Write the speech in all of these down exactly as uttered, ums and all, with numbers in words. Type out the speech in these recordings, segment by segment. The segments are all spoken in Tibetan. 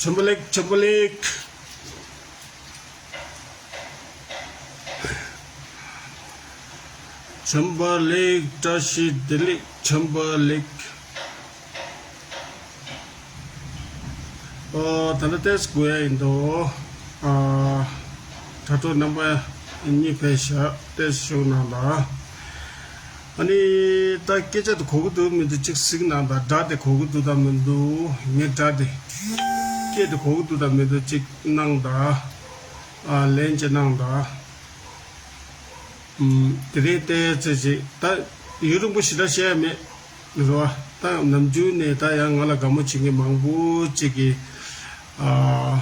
ཆེན་པོ་ལེགས། ཆེན་པོ་ལེགས། ཆེན་པོ་ལེགས། བཀྲ་ཤིས་བདེ་ལེགས། ཆེན་པོ་ལེགས། ཨོ། ད་ལྟ་ཏེས་གོ་ཡ་ཡིན་དོ། ཨ། དྲ་གྲོགས་རྣམ་པ་གཉིས་ཕེབས་ཤག་ཏེས་ཞུ་གནང་དང་། ཨ་ནི་ད་སྐད་ཆ་དེ་གོ་གི་འདུག་མི་འདུག་ཅིག་གཟིགས་གནང་དང་། སྒྲ་དེ་གོ་གི་འདུག་དང་མི་འདུག་ངའི་སྒྲ་དེ། སྐད་དེ་གོ་གི་འདུག་དང་མི་འདུག་ཅིག་གནང་དང་། ཨ། ལན་ཅིག་གནང་དང་། ཨུམ། དེ་རིང་ཏེ་ཙེ་ཅིག་ད་ཡུན་རིང་པོ་ཞེ་དྲག་བཤད་ཡ་མེད་རེད་བ། ད་ནམ་རྒྱུན་ནས་ད་ཡང་ང་ལ་དགའ་མོ་བྱེད་མཁན་མང་པོ་ཅིག་གིས། ཨ།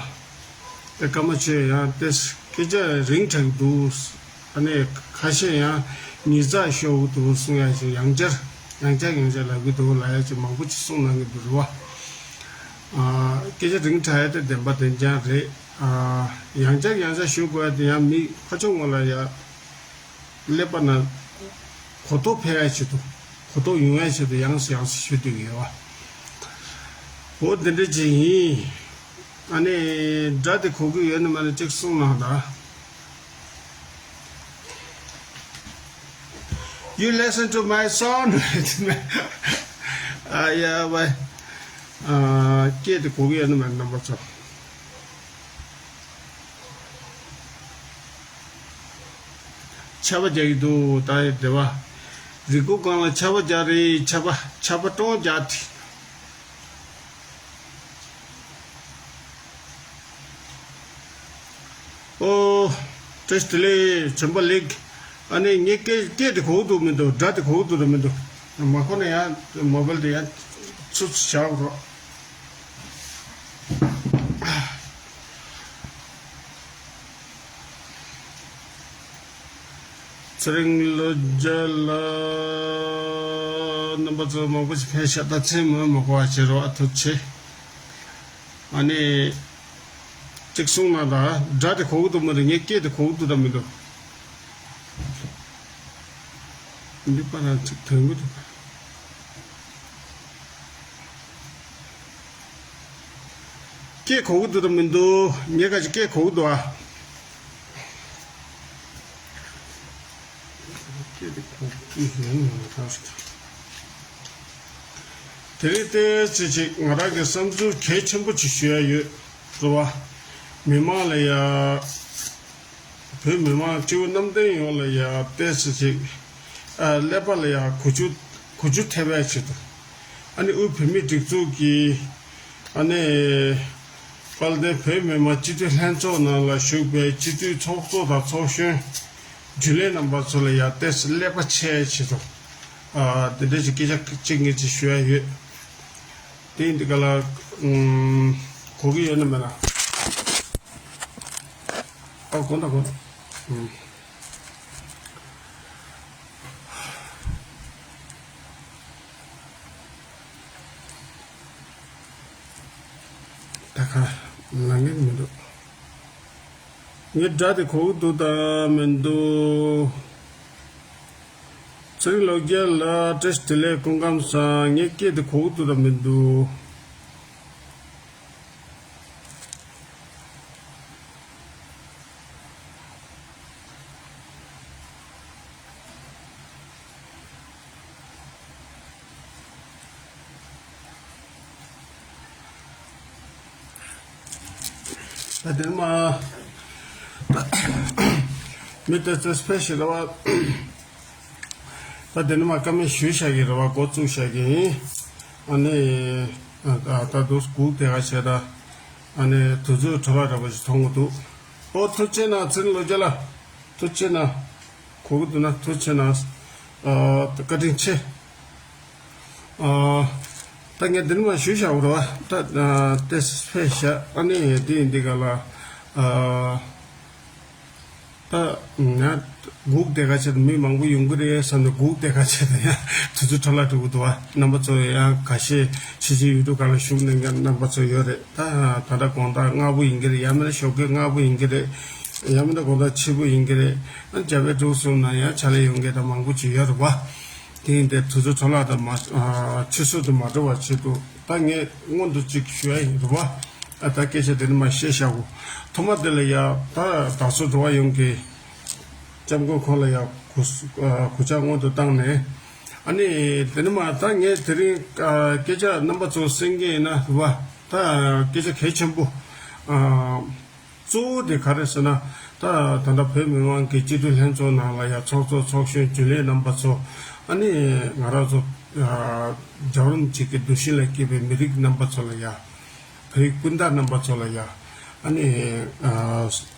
ད་སྐར་མ་ཆོས་ཡང་ཏེ་སྐད་ཆ་རིང་དྲགས་འདུག་ཨ་ནི་ཁ་ཤས་ཡང་ཉིས་རྩ་ཤོར་གི་འདུག་གསུང་ཡ་ཅིག་ཡང་བསྐྱར་ཡང་བསྐྱར་ཡང་བསྐྱར་ལབ་ཀྱི་འདུག་ལབ་ཡ་ཅིག་མང་པོ་ཅིག་གསུང་གནང་གི་འདུག་རེད་བ། ཨ། སྐད་ཆ་རིང་དྲགས་ཡ་དེ་བདེན་པ་བདེན་རྐྱང་རེད། ཨ། ཡང་བསྐྱར་ཡང་བསྐྱར་ཞུ་དགོས་ཡ་དེ་ཡང་མི་ཁ་ཕྱོགས་ངོ་ལ་ཡ་ཀླད་པ་ན་གོ་རྟོགས་འཕེལ་ཡ་ཆེད་དུ། གོ་རྟོགས་ཡོང་ཡ་ཆེད་དུ་ཡང་སེ་ཡང་སེ་ཞུ་འདོད་ཀྱི་ཡོད་བ། འོ་དེ་འདྲ་ཅིག་ཡིན། ཨ་ནི་སྒྲ་དེ་གོ་གི་ཡོད་ན་མེད་ན་ཅིག་གསུང་གནང་དང་། You listen to my song. ཨ་ཡ་བའི། ཨ། སྐད་དེ་གོ་གི་ཡོད་ན་མེད་ན་རྣམ་པ་ཚོ། ཆར་པ་རྒྱག་གི་འདུག་ད་ཡི་དེ་བ། རི་མགོ་སྒང་ལ་ཆར་པ་རྒྱག་རེད། ཆར་པ་ཆར་པ་ཀྲོང་རྒྱག་དེ། ཨོ། བཀྲ་ཤིས་བདེ་ལེགས། ཆེན་པོ་ལེགས། ཨ་ནི་ངའི་སྐད་སྐད་དེ་གོ་གི་འདུག་མི་འདུག་སྒྲ་དེ་གོ་གི་འདུག་ར་མི་འདུག་མ་གོ་ན་ཡང་མོ་བལ་དེ་ཡང་ཚུར་ཚུར་བཞག་རོགས། ཚེ་རིང་ལོ་བརྒྱ་ལ་རྣམ་པ་ཚོ་མང་པོ་ཞིག་ཕེབས་ཤག་ད་མཚན་མོ་མ་གོ་བ་བྱེད་རོགས། ཨ། ཐུགས་རྗེ་ཆེ། ཨ་ནི་གཅིག་གསུང་གནང་དང་། སྒྲ་དེ་གོ་གི་འདུག་མི་འདུག་ངའི་སྐད་དེ་གོ་གི་འདུག་དང་མི་འདུག་འདི་པ་ན་ཅིག་དོན་གི་འདུག་སྐད་གོ་གི་འདུག་དང་མི་འདུག་ངས་ག་ཅིག་སྐད་གོ་གི་འདུག་ཨ། སྐད་དེ་གོ་གི་འདུག་དེ་རིང་ཏོག་ཙམ་ཅིག་ང་རང་གི་བསམ་ཚུལ་གལ་ཆེན་པོ་ཅིག་ཞུ་ཡ་ཡོད་རེད་བ། མི་མང་ལ་ཡ། བོད་མི་མང་སྤྱི་བོ་གནམ་བསྟན་ཡོངས་ལ་ཡ་ཏོག་ཙམ་ཅིག་ཨ། ཀླད་པ་ལ་ཡ་གོ་ཆུ་གོ་ཆུ་ཐེབས་ཡ་ཆེད་དུ། ཨ་ནི་དབུས་བོད་མིའི་སྒྲིག་འཛུགས་ཀྱི་ཨ་ནི་དཔལ་ལྡན་བོད་མི་མང་སྤྱི་འཐུས་ལྷན་ཚོགས་ནང་ལ་ཞུགས་པའི་སྤྱི་འཐུས་ཚོགས་གཙོ་དང་ཚོགས་གཞོན་རྒྱུན་ལས་རྣམ་པ་ཚོ་ལ་ཡ་ཏོག་ཙམ་ཀླད་པ་ཆེ་ཡ་ཆེད་དུ། ཨ། དེ་འདྲ་ཞིག་སྐད་ཆ་གཅིག་གཉིས་ཅིག་ཞུ་ཡ་ཡོད། དེ་ཡིན་དུས་ག་ལ། ཨུམ། གོ་གི་ཡོད་ན་མེད་ན། ཨ། གོ་ད་གོ། ཨུམ། ད་ག་ལ་ངན་མི་འདུག་ངའི་སྒྲ་དེ་གོ་གི་འདུག་དང་མི་འདུག་ཚེ་རིང་ལོ་བརྒྱ་ལགས་བཀྲ་ཤིས་བདེ་ལེགས། སྐུ་ཁམས་བཟང་། ངའི་སྐད་དེ་གོ་གི་འདུག་དང་མི་འདུག་ད་དེ་ནི་མ། མི་དེ་ཚོ་སྤེ་ཤལ་རེད་བ། ད་དེ་ནི་མ་བཀའ་མོལ་ཞུས་བཞག་གི་རེད་བ། འགོ་བཙུགས་བཞག་གི་ཡིན། ཨ་ནི། ད་དུང་སྒུག་བསྡད་ག་བྱས་ད། ཨ་ནི་དུས་ཚོད་འཕྲོ་བརླག་འདྲ་པོ་ཞིག་མཐོང་གི་འདུག། ཨོ་ཐུགས་རྗེ་གནང་། ཚེ་རིང་ལོ་བརྒྱ་ལགས། ཐུགས་རྗེ་གནང་། གོ་གི་འདུག་ན་ཐུགས་རྗེ་གནང་། ཨ། བཀའ་དྲིན་ཆེ། ཨ། ད་ངས་འདི་ནས་མར་ཞུས་བཞག་པ་རེད་བ། ད་ཨ། ཏེ་ཕེ་ཤ། ཨ་ནི་དེ་ཡིན་འདི་ག་ལ། ཨ། ད་ང་སྒུག་བསྡད་ག་བྱས་ད་མི་མང་པོ་ཡོང་གི་རེད་བསམ་ནས་སྒུག་བསྡད་ག་བྱས་ད་ཡང་དུས་ཚོད་འཕྲོ་བརླག་འགྲོ་གི་འདུག་བ། རྣམ་པ་ཚོ་ཡང་ཁ་ཤས་ཕྱི་ཕྱི་ཡུལ་གྲུ་གང་ལ་བཞུགས་གནང་མཁན་རྣམ་པ་ཚོ་ཡོད་རེད། ད་ད་ལྟ་དགོང་དག་སྔ་པོ་ཡིན་གྱི་རེད། ཡང་མིན་ན་ཞོགས་ཀས་སྔ་པོ་ཡིན་གྱི་རེད། ཡང་མིན་ན་དགོང་དག་ཕྱི་པོ་ཡིན་གྱི་རེད། ཨ། རྒྱ་བལ་འབྲུག་གསུམ་ན་ཡང་ཕྱག་ལས་ཡོང་མཁན་ད་མང་པོ་ཅིག་ཡོད་རེད་བ། དེ་ཡིན་དུས་དུས་ཚོད་འཕྲོ་བརླག་ད་མ། ཨ། ཆུད་ཟོས་དུ་མ་འགྲོ་བ་ཆེད་དུ་ད་ངས་སྔོན་དུ་ཅིག་ཞུ་ཡ་ཡིན་རེད་བ། ཨ། ད་སྐད་ཆ་དེ་ནི་མ་བཤད་བཞག་གོ། ཐོག་མ་དེ་ལ་ཡ་ད་བདག་སོགས་འགྲོ་བ་ཡོངས་ཀྱི་སྐྱབས་མགོན་ཁོང་ལ་ཡ་གུས། ཨ། གུས་ཕྱག་སྔོན་དུ་བཏང་ནས། ཨ་ནི་དེ་ནི་མ་ད་ངས་དེ་རིང་ཨ། སྐད་ཆ་རྣམ་པ་ཚོ་གསན་གྱི་ཡིན་ན་རེད་བ། ད་སྐད་ཆ་གལ་ཆེན་པོ། ཨ། གཙོ་བོ་དེ་ག་རེ་ཟེར་ན། ད་ད་ལྟ་བོད་མི་མང་གི་སྤྱི་འཐུས་ལྷན་ཚོགས་ནང་ལ་ཡ་ཚོགས་གཙོ་ཚོགས་གཞོན་རྒྱུན་ལས་རྣམ་པ་ཚོ། ཨ་ནི་ང་རང་ཚོ་ཨ། རྒྱལ་བ་རིན་པོ་ཆེ་གི་གདུལ་ཞིང་ལ་སྐྱེས་པའི་མི་རིགས་རྣམ་པ་ཚོ་ལ་ཡ། བོད་སྤུན་ཟླ་རྣམ་པ་ཚོ་ལ་ཡ། ཨ་ནི་ཨ།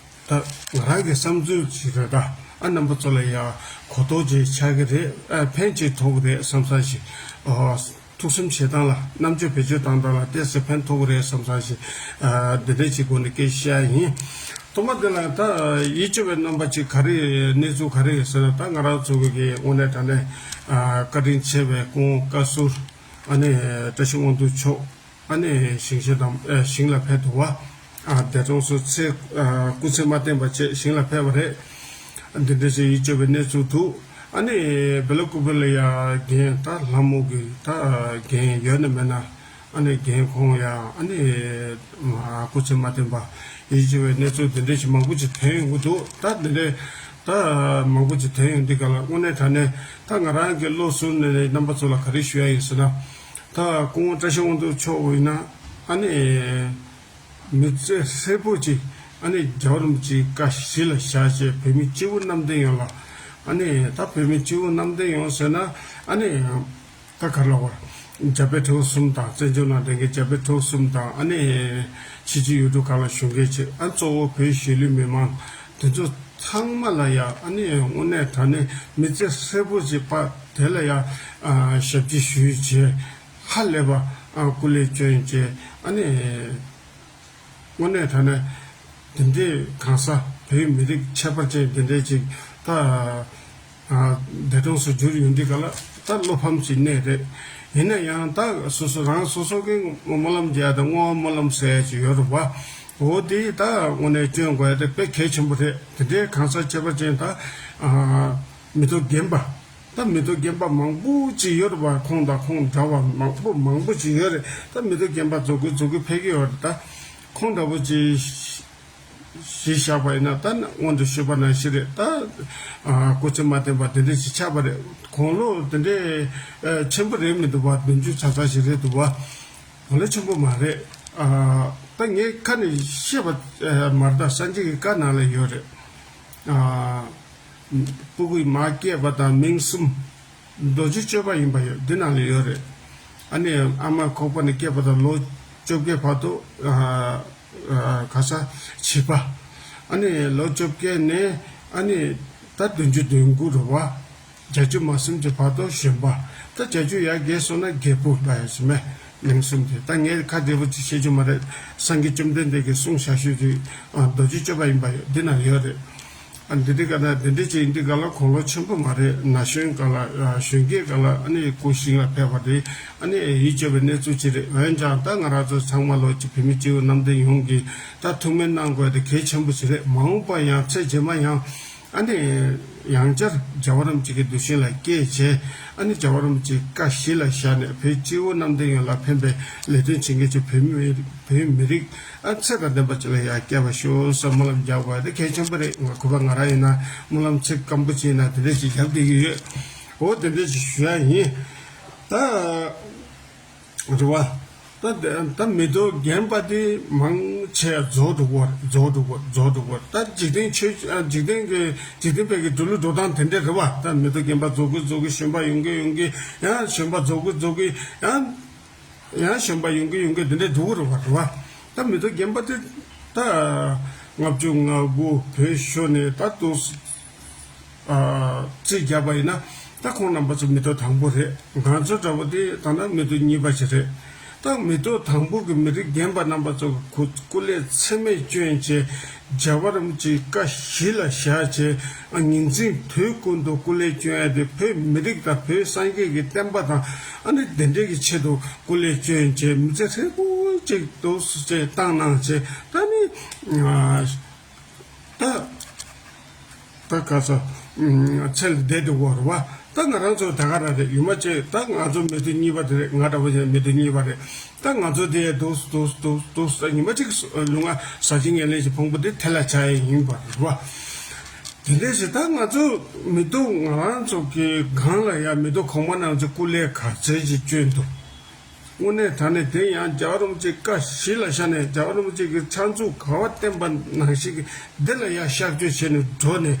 ད་ང་རང་གི་བསམ་ཚུལ་ཞིག་རེད་ད། ཨ། རྣམ་པ་ཚོ་ལ་ཡ་གོ་རྟོགས་ཅིག་ཆགས་ཀྱི་རེད། ཨ། ཕན་ཅིག་ཐོགས་ཀྱི་རེད་བསམ་ས་ཞིག། ཨ། ཐུགས་བསམ་བཞེས་སྟངས་ལ། རྣམ་དཔྱོད་བེད་སྤྱོད་བཏང་སྟངས་ལ་ཏོག་ཙམ་ཕན་ཐོགས་ཀྱི་རེད་བསམ་ས་ཞིག། ཨ། འདི་འདྲ་ཅིག་སྒོ་ནས་སྐད་ཆ་བཤད་ཡ་ཡིན། ཐོག་མ་དེ་ལ་ད་ཡིད་སྐྱོ་བའི་རྣམ་པ་ཅིག་ག་རེ། གནས་ཚུལ་ག་རེ་ཟེར་ན། ད་ང་རང་ཚོ་གི་དངོས་གནས་དྲང་གནས། ཨ། བཀའ་དྲིན་ཆེ་བའི་སྐུ་ངོ་བཀའ་ཟུར། ཨ་ནི་བཀྲ་ཤིས་དབང་འདུས་མཆོག། ཨ་ནི་ཞིང་གཤེགས་དམ། ཨ། ཞིང་ལ་ཕེབས་འདུག་བ། ཨ། འདས་གྲོངས་སུ་ཚེ། ཨ། སྐུ་ཚེ་མ་བརྟན་པ་བྱས་ཞིང་ལ་ཕེབས་པ་རེད། འདི་འདྲ་ཞིག་ཡིད་སྐྱོ་བའི་གནས་ཚུལ་འདུག། ཨ་ནི་བེ་ལ་ཀུ་པེ་ལ་ཡ་རྒན་ད་ལྷ་མོ་གི་ད་རྒན་ཡོད་ན་མེད་ན། ཨ་ནི་རྒན་ཁོང་ཡ་ཨ་ནི་སྐུ་ཚེ་མ་བརྟན་པ། ཡིད་སྐྱོ་བའི་གནས་ཚུལ་འདི་འདྲ་ཞིག་མང་པོ་ཅིག་ཐོན་ཡོང་གི་འདུག། ད་འདི་འདྲ་ད་མང་པོ་ཅིག་ཐོན་ཡོང་དུས་ག་ལ། དངོས་གནས་དྲང་གནས་ད་ང་རང་གི་བློ་གཟུར་ནས་རྣམ་པ་ཚོ་ལ་ག་རེ་ཞུ་ཡ་ཡིན་ཟེར་ན། ད་སྐུ་ངོ་བཀྲ་ཤིས་དབང་འདུས་མཆོག་ཡིན་ན། ཨ་ནི་མི་ཚེ་ཧྲིལ་པོ་ཅིག། ཨ་ནི་རྒྱལ་བ་རིན་པོ་ཆེའི་བཀའ་གཞི་ལ་བཞག་བྱས། བོད་མི་སྤྱི་བོ་གནམ་བསྟན་ཡོངས་ལ། ཨ་ནི་ད་བོད་མི་སྤྱི་བོ་གནམ་བསྟན་ཡོངས་ཟེར་ན། ཨ་ནི་ད་ག་རེ་ལབ་དགོས་རེད། རྒྱ་བལ་འབྲུག་གསུམ་དང་། བཙན་བྱོལ་ནང་བསྡད་མཁན་རྒྱ་བལ་འབྲུག་གསུམ་དང་། ཨ་ནི་ཕྱི་ཕྱི་ཡུལ་གྲུ་ཁག་ལ་བཞུགས་མཁན་ཅིག། ཨ། གཙོ་བོ་བོད་གཞིས་ལུས་མི་མང་དེ་ཚོ་ཚང་མ་ལ་ཡ། ཨ་ནི་དངོས་གནས་དྲང་གནས་མི་ཚེ་ཧྲིལ་པོ་ཅིག་པ་དེ་ལ་ཡ། ཨ། ཞབས་ཕྱི་ཞུས་བྱས། ཧ་ལས་པ། ཨ། སྐུ་ལས་བསྐྱོན་བྱས། ཨ་ནི་དངོས་གནས་དྲང་གནས་འདི་འདྲའི་གང་ཟག་བོད་མི་རིགས་ཁྱད་པར་ཅན་འདི་འདྲའི་ཅིག་ད། ཨ། འདས་གྲོངས་སུ་གྱུར་ཡོང་དུས་ག་ལ། ད་བློ་ཕམ་ཅིག་གནས་རེད། ཡིན་ན་ཡང་ད་སོ་སོ་རང་སོ་སོ་གི་སྨོན་ལམ་རྒྱག་ཡ་དང་བསྔོ་བ་སྨོན་ལམ་ཟེར་ཡ་ཅིག་ཡོད་རེད་བ། འོ་དེ་ད་དངོས་གནས་སྐྱོན་དགོས་ཡ་དེ་དཔེ་གལ་ཆེན་པོ་རེད། དེ་འདྲའི་གང་ཟག་ཁྱད་པར་ཅན་ད། ཨ། མི་ཐོག་རྒན་པ། ད་མི་ཐོག་རྒན་པ་མང་པོ་ཅིག་ཡོད་རེད་བ། ཁོང་དང་ཁོང་འདྲ་བ་མང་པོ་མང་པོ་ཅིག་ཡོད་རེད། ད་མི་ཐོག་རྒན་པ་རྫོགས་གི་རྫོགས་གི་ཕེབས་ཀྱི་ཡོད་རེད། ད་ཁོང་འདྲ་པོ་ཅིག་གཞི་བཞག་པ་ཡིན་ན། ད་སྔོན་དུ་ཞུས་པ་ནང་བཞིན་རེད། ད། ཨ། སྐུ་ཚེ་མ་བརྟན་པ་དེ་འདྲ་ཞིག་ཆགས་པ་རེད། དགུང་ལོ་དེ་འདྲའི་ཆེན་པོ་རེད་མི་འདུག་བ། བདུན་ཅུ་ཙག་ཙག་ཞིག་རེད་འདུག་བ། དགུང་ལོ་ཆེན་པོ་མ་རེད། ཨ། ད་ངས་ཁ་ནས་བཤད་པ་མ་རེད། ད་སངས་རྒྱས་ཀྱི་བཀའ་ནང་ལ་ཡོད་རེད། ཨ། སྤུ་གུའི་མ་སྐྱེས་པ་དང་མིང་གསུམ། རྡོ་རྗེ་གཅོད་པ་ཡིན་པ་ཡོད། འདི་ནང་ལ་ཡོད་རེད། ཨ་ནི་ཨ་མ་ཁོག་པ་ནས་སྐྱེས་པ་དང་ལོ་བཅོ་བརྒྱད་བར་དུ། ཨ། ཨ། ག་ས་བྱིས་པ། ཨ་ནི་ལོ་བཅོ་བརྒྱད་ནས་ཨ་ནི་ད་བདུན་ཅུ་དོན་དགུ་རེད་བ། བརྒྱད་ཅུ་མ་ཟིན་གྱི་བར་དུ་གཞོན་པ། ད་བརྒྱད་ཅུ་ཡར་རྒལ་སོང་ན་རྒད་པོ་ལབ་ཡ་ཞིག་མེད། མིང་གསུམ་དེ་ད་ངས་ཁ་བདེ་པོ་ཅིག་བཤད་རྒྱུ་མ་རེད། སངས་རྒྱས་བཅོམ་ལྡན་འདས་ཀྱིས་གསུངས་བཞག་ཤོས་ཅིག། ཨ། རྡོ་རྗེ་གཅོད་པ་ཡིན་པ་ཡོད། འདི་ན་ཡོད་རེད། ཨ། འདི་འདྲའི་ག་ན་འདི་འདྲའི་ཅིག་ཡིན་དུས་ག་ལ་དགུང་ལོ་ཆེན་པོ་མ་རེད། ན་གཞོན་ག་ལ། ཨ། གཞོན་སྐྱེས་ག་ལ། ཨ་ནི་སྐུ་ཞིང་ལ་ཕེབས་པ་རེད། ཨ་ནི་ཡིད་སྐྱོ་བའི་གནས་ཚུལ་ཅིག་རེད། འོན་ཀྱང་ད་ང་རང་ཚོ་ཚང་མ་ལོ་ཅིག་བོད་མི་སྤྱི་བོ་གནམ་བསྟན་ཡོངས་ཀྱིས་ད་ཐུགས་སྨོན་གནང་དགོས་དེ་གལ་ཆེན་པོ་ཞིག་རེད། མ་འོངས་པ་ཡང་ཚེ་རྗེས་མ་ཡང་། ཨ་ནི་ཡང་བསྐྱར་རྒྱལ་བ་རིན་པོ་ཆེ་གི་གདུལ་ཞིང་ལ་སྐྱེས་བྱས། ཨ་ནི་རྒྱལ་བ་རིན་པོ་ཆེའི་བཀའ་གཞི་ལ་བཞག་ནས་བོད་སྤྱི་བོ་གནམ་བསྟན་ཡོངས་ལ་ཕན་པའི་ལས་དོན་བྱེད་མཁན་གྱི་བོད་མི། བོད་མི་རིགས། ཨ། ཚད་དང་ལྡན་པ་ཅིག་ལ་ཡར་སྐྱེ་བར་ཤོག་ཟེར་སྨོན་ལམ་རྒྱག་དགོས་དེ་གལ་ཆེན་པོ་རེད། ང་གུས་པ་ང་རང་ཡིན་ན་སྨོན་ལམ་ཚིག་སྐམ་པོ་ཅིག་ཡིན་ན་དེ་འདྲ་ཅིག་རྒྱབ་བསྡད་ཀྱི་ཡོད། འོ་དེ་འདྲ་ཅིག་ཞུ་ཡ་ཡིན། ད་རེད་བ། ད་ད་མེ་ཏོག་རྒན་པ་དེ་མང་ཆེ་རྫོགས་འགྲོ་གི་རེད། རྫོགས་འགྲོ་གི་རེད། རྫོགས་འགྲོ་གི་རེད། ད་འཇིག་རྟེན་ཆོས་འཇིག་རྟེན་གྱི་འཇིག་རྟེན་པའི་གི་འགྲོ་ལུགས་འགྲོ་སྟངས་དེ་འདྲ་རེད་བ། ད་མེ་ཏོག་རྒན་པ་རྫོགས་གི་རྫོགས་གི་གཞོན་པ་ཡོང་གི་ཡོང་གི་ཡང་གཞོན་པ་རྫོགས་གི་རྫོགས་གི་ཡང་ཡང་གཞོན་པ་ཡོང་གི་ཡོང་གི་དེ་འདྲ་འགྲོ་གི་རེད་བ། རེད་བ། ད་མེ་ཏོག་རྒན་པ་དེ་ད་ལྔ་བཅུ་ང་དགུ་བོད་ཤོར་ནས་ད་ལྟོ། རྩིས་བརྒྱབ་པ་ཡིན་ན་ད་ཁོང་རྣམ་པ་ཚོ་མེ་ཏོག་དང་པོ་རེད། ང་ཚོ་འདྲ་པོ་དེ་ད་ནི་མེ་ཏོག་གཉིས་པ་ཅིག་རེད། ད་མེ་ཏོག་དང་པོ་གི་མི་རིགས་རྒན་པ་རྣམ་པ་ཚོ་གི་སྐུ་ལས་ཚད་མེད་བསྐྱོན་བྱས། རྒྱལ་བ་རིན་པོ་ཆེའི་བཀའ་གཞི་ལ་བཞག་བྱས། ཉིན་མཚན་དུས་ཀུན་ཏུ་སྐུ་ལས་བསྐྱོན་ཡ་དེ་བོད་མི་རིགས་དང་བོད་སངས་རྒྱས་ཀྱི་བསྟན་པ་དང་ཨ་ནི་དེ་འདྲའི་གི་ཆེད་དུ་སྐུ་ལས་བསྐྱོན་བྱས། མི་ཚེ་ཧྲིལ་པོ་ཅིག་འདུག་སེ་བྱས་བཏང་གནང་བྱས། ད་ནི། ད་ད་ག་ས་ཚེ་ལ་བསྡད་འདུག་གོ་རེད་བ། ད་ང་རང་ཚོ་ད་ག་རང་རེད། ཡུལ་མ་བཅས་ད་ང་ཚོ་མེ་ཏོག་གཉིས་པ་དེ་རེད། ང་འདྲ་བོ་ཡང་མེ་ཏོག་གཉིས་པ་རེད། ད་ང་ཚོ་དེ་འདུག་འདུག་འདུག་འདུག་ཉི་མ་གཅིག་ལུང་ང་ཟ་ཅིང་ངན་ལེན་གྱི་ཕུང་པོ་དེ་ཐལ་ལ་ཆགས་ཡས་ཡིན་པ་རེད་བ། དེ་འདྲ་ཞིག་ད་ང་ཚོ་མེ་ཏོག་ང་རང་ཚོ་གི་སྒང་ལ་ཡ་མེ་ཏོག་གོང་མ་རྣམས་ཀྱི་སྐུ་ལས་ག་ཚོད་ཅིག་བསྐྱོན་འདུག་དངོས་གནས་དྲང་གནས་དེ་ཡང་རྒྱལ་བ་རིན་པོ་ཆེའི་བཀའ་གཞི་ལ་བཞག་ནས་རྒྱལ་བ་རིན་པོ་ཆེ་གི་ཕྱག་མཛུབ་ག་བ་བསྟན་པ་ནང་བཞིན་གྱི་འདི་ལ་ཡང་གཤག་བཅོས་བྱས་ནས་འགྲོ་ནས་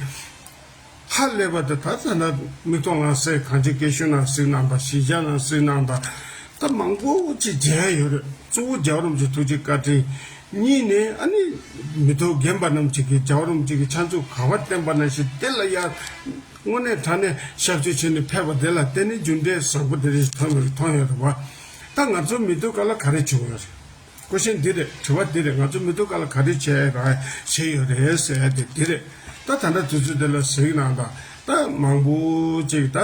ཧ་ལས་པ་དེ། ད་ལྟ་ན་མིག་མཐོང་ལ་གསལ། གངས་ཅན་སྐྱིད་གཤོངས་ནང་གཟིགས་གནང་དང་། གཞིས་ཆགས་ནང་གཟིགས་གནང་དང་། ད་མང་པོ་ཅིག་མཇལ་ཡོད་རེད། གཙོ་བོ་རྒྱལ་བ་རིན་པོ་ཆེའི་ཐུགས་རྗེ་བཀའ་དྲིན། གཉིས་ནས་ཨ་ནི་མེ་ཏོག་རྒན་པ་རྣམས་ཅིག་གིས་རྒྱལ་བ་རིན་པོ་ཆེ་གི་ཕྱག་མཛུབ་ག་བ་བསྟན་པ་ནང་བཞིན་དེ་ལ་ཡང་དངོས་གནས་དྲང་གནས་གཤག་བཅོས་བྱས་ནས་ཕེབས་པ་དེ་ལ་བརྟེན་ནས་རྒྱུ་འབྲས་བཟང་པོ་དེ་རིགས་མཐོང་ཡོད་མཐོང་ཡོད་རེད་བ། ད་ང་ཚོ་མེ་ཏོག་སྒང་ལ་ག་རེ་བྱུང་ཡོད་རེད། སྐུ་མཁྱེན། འདི་རེད། དྲི་བ་འདི་རེད། ང་ཚོ་མེ་ཏོག་སྒང་ལ་ག་རེ་བྱས་ར་བྱས་ཡོད་རེད་ཟེར་ཡ་དེ་འདི་རེད། ད་ད་ལྟ་དུས་ཚོད་འདི་ལ་གཟིགས་གནང་དང་། ད་མང་པོ་ཅིག་ད་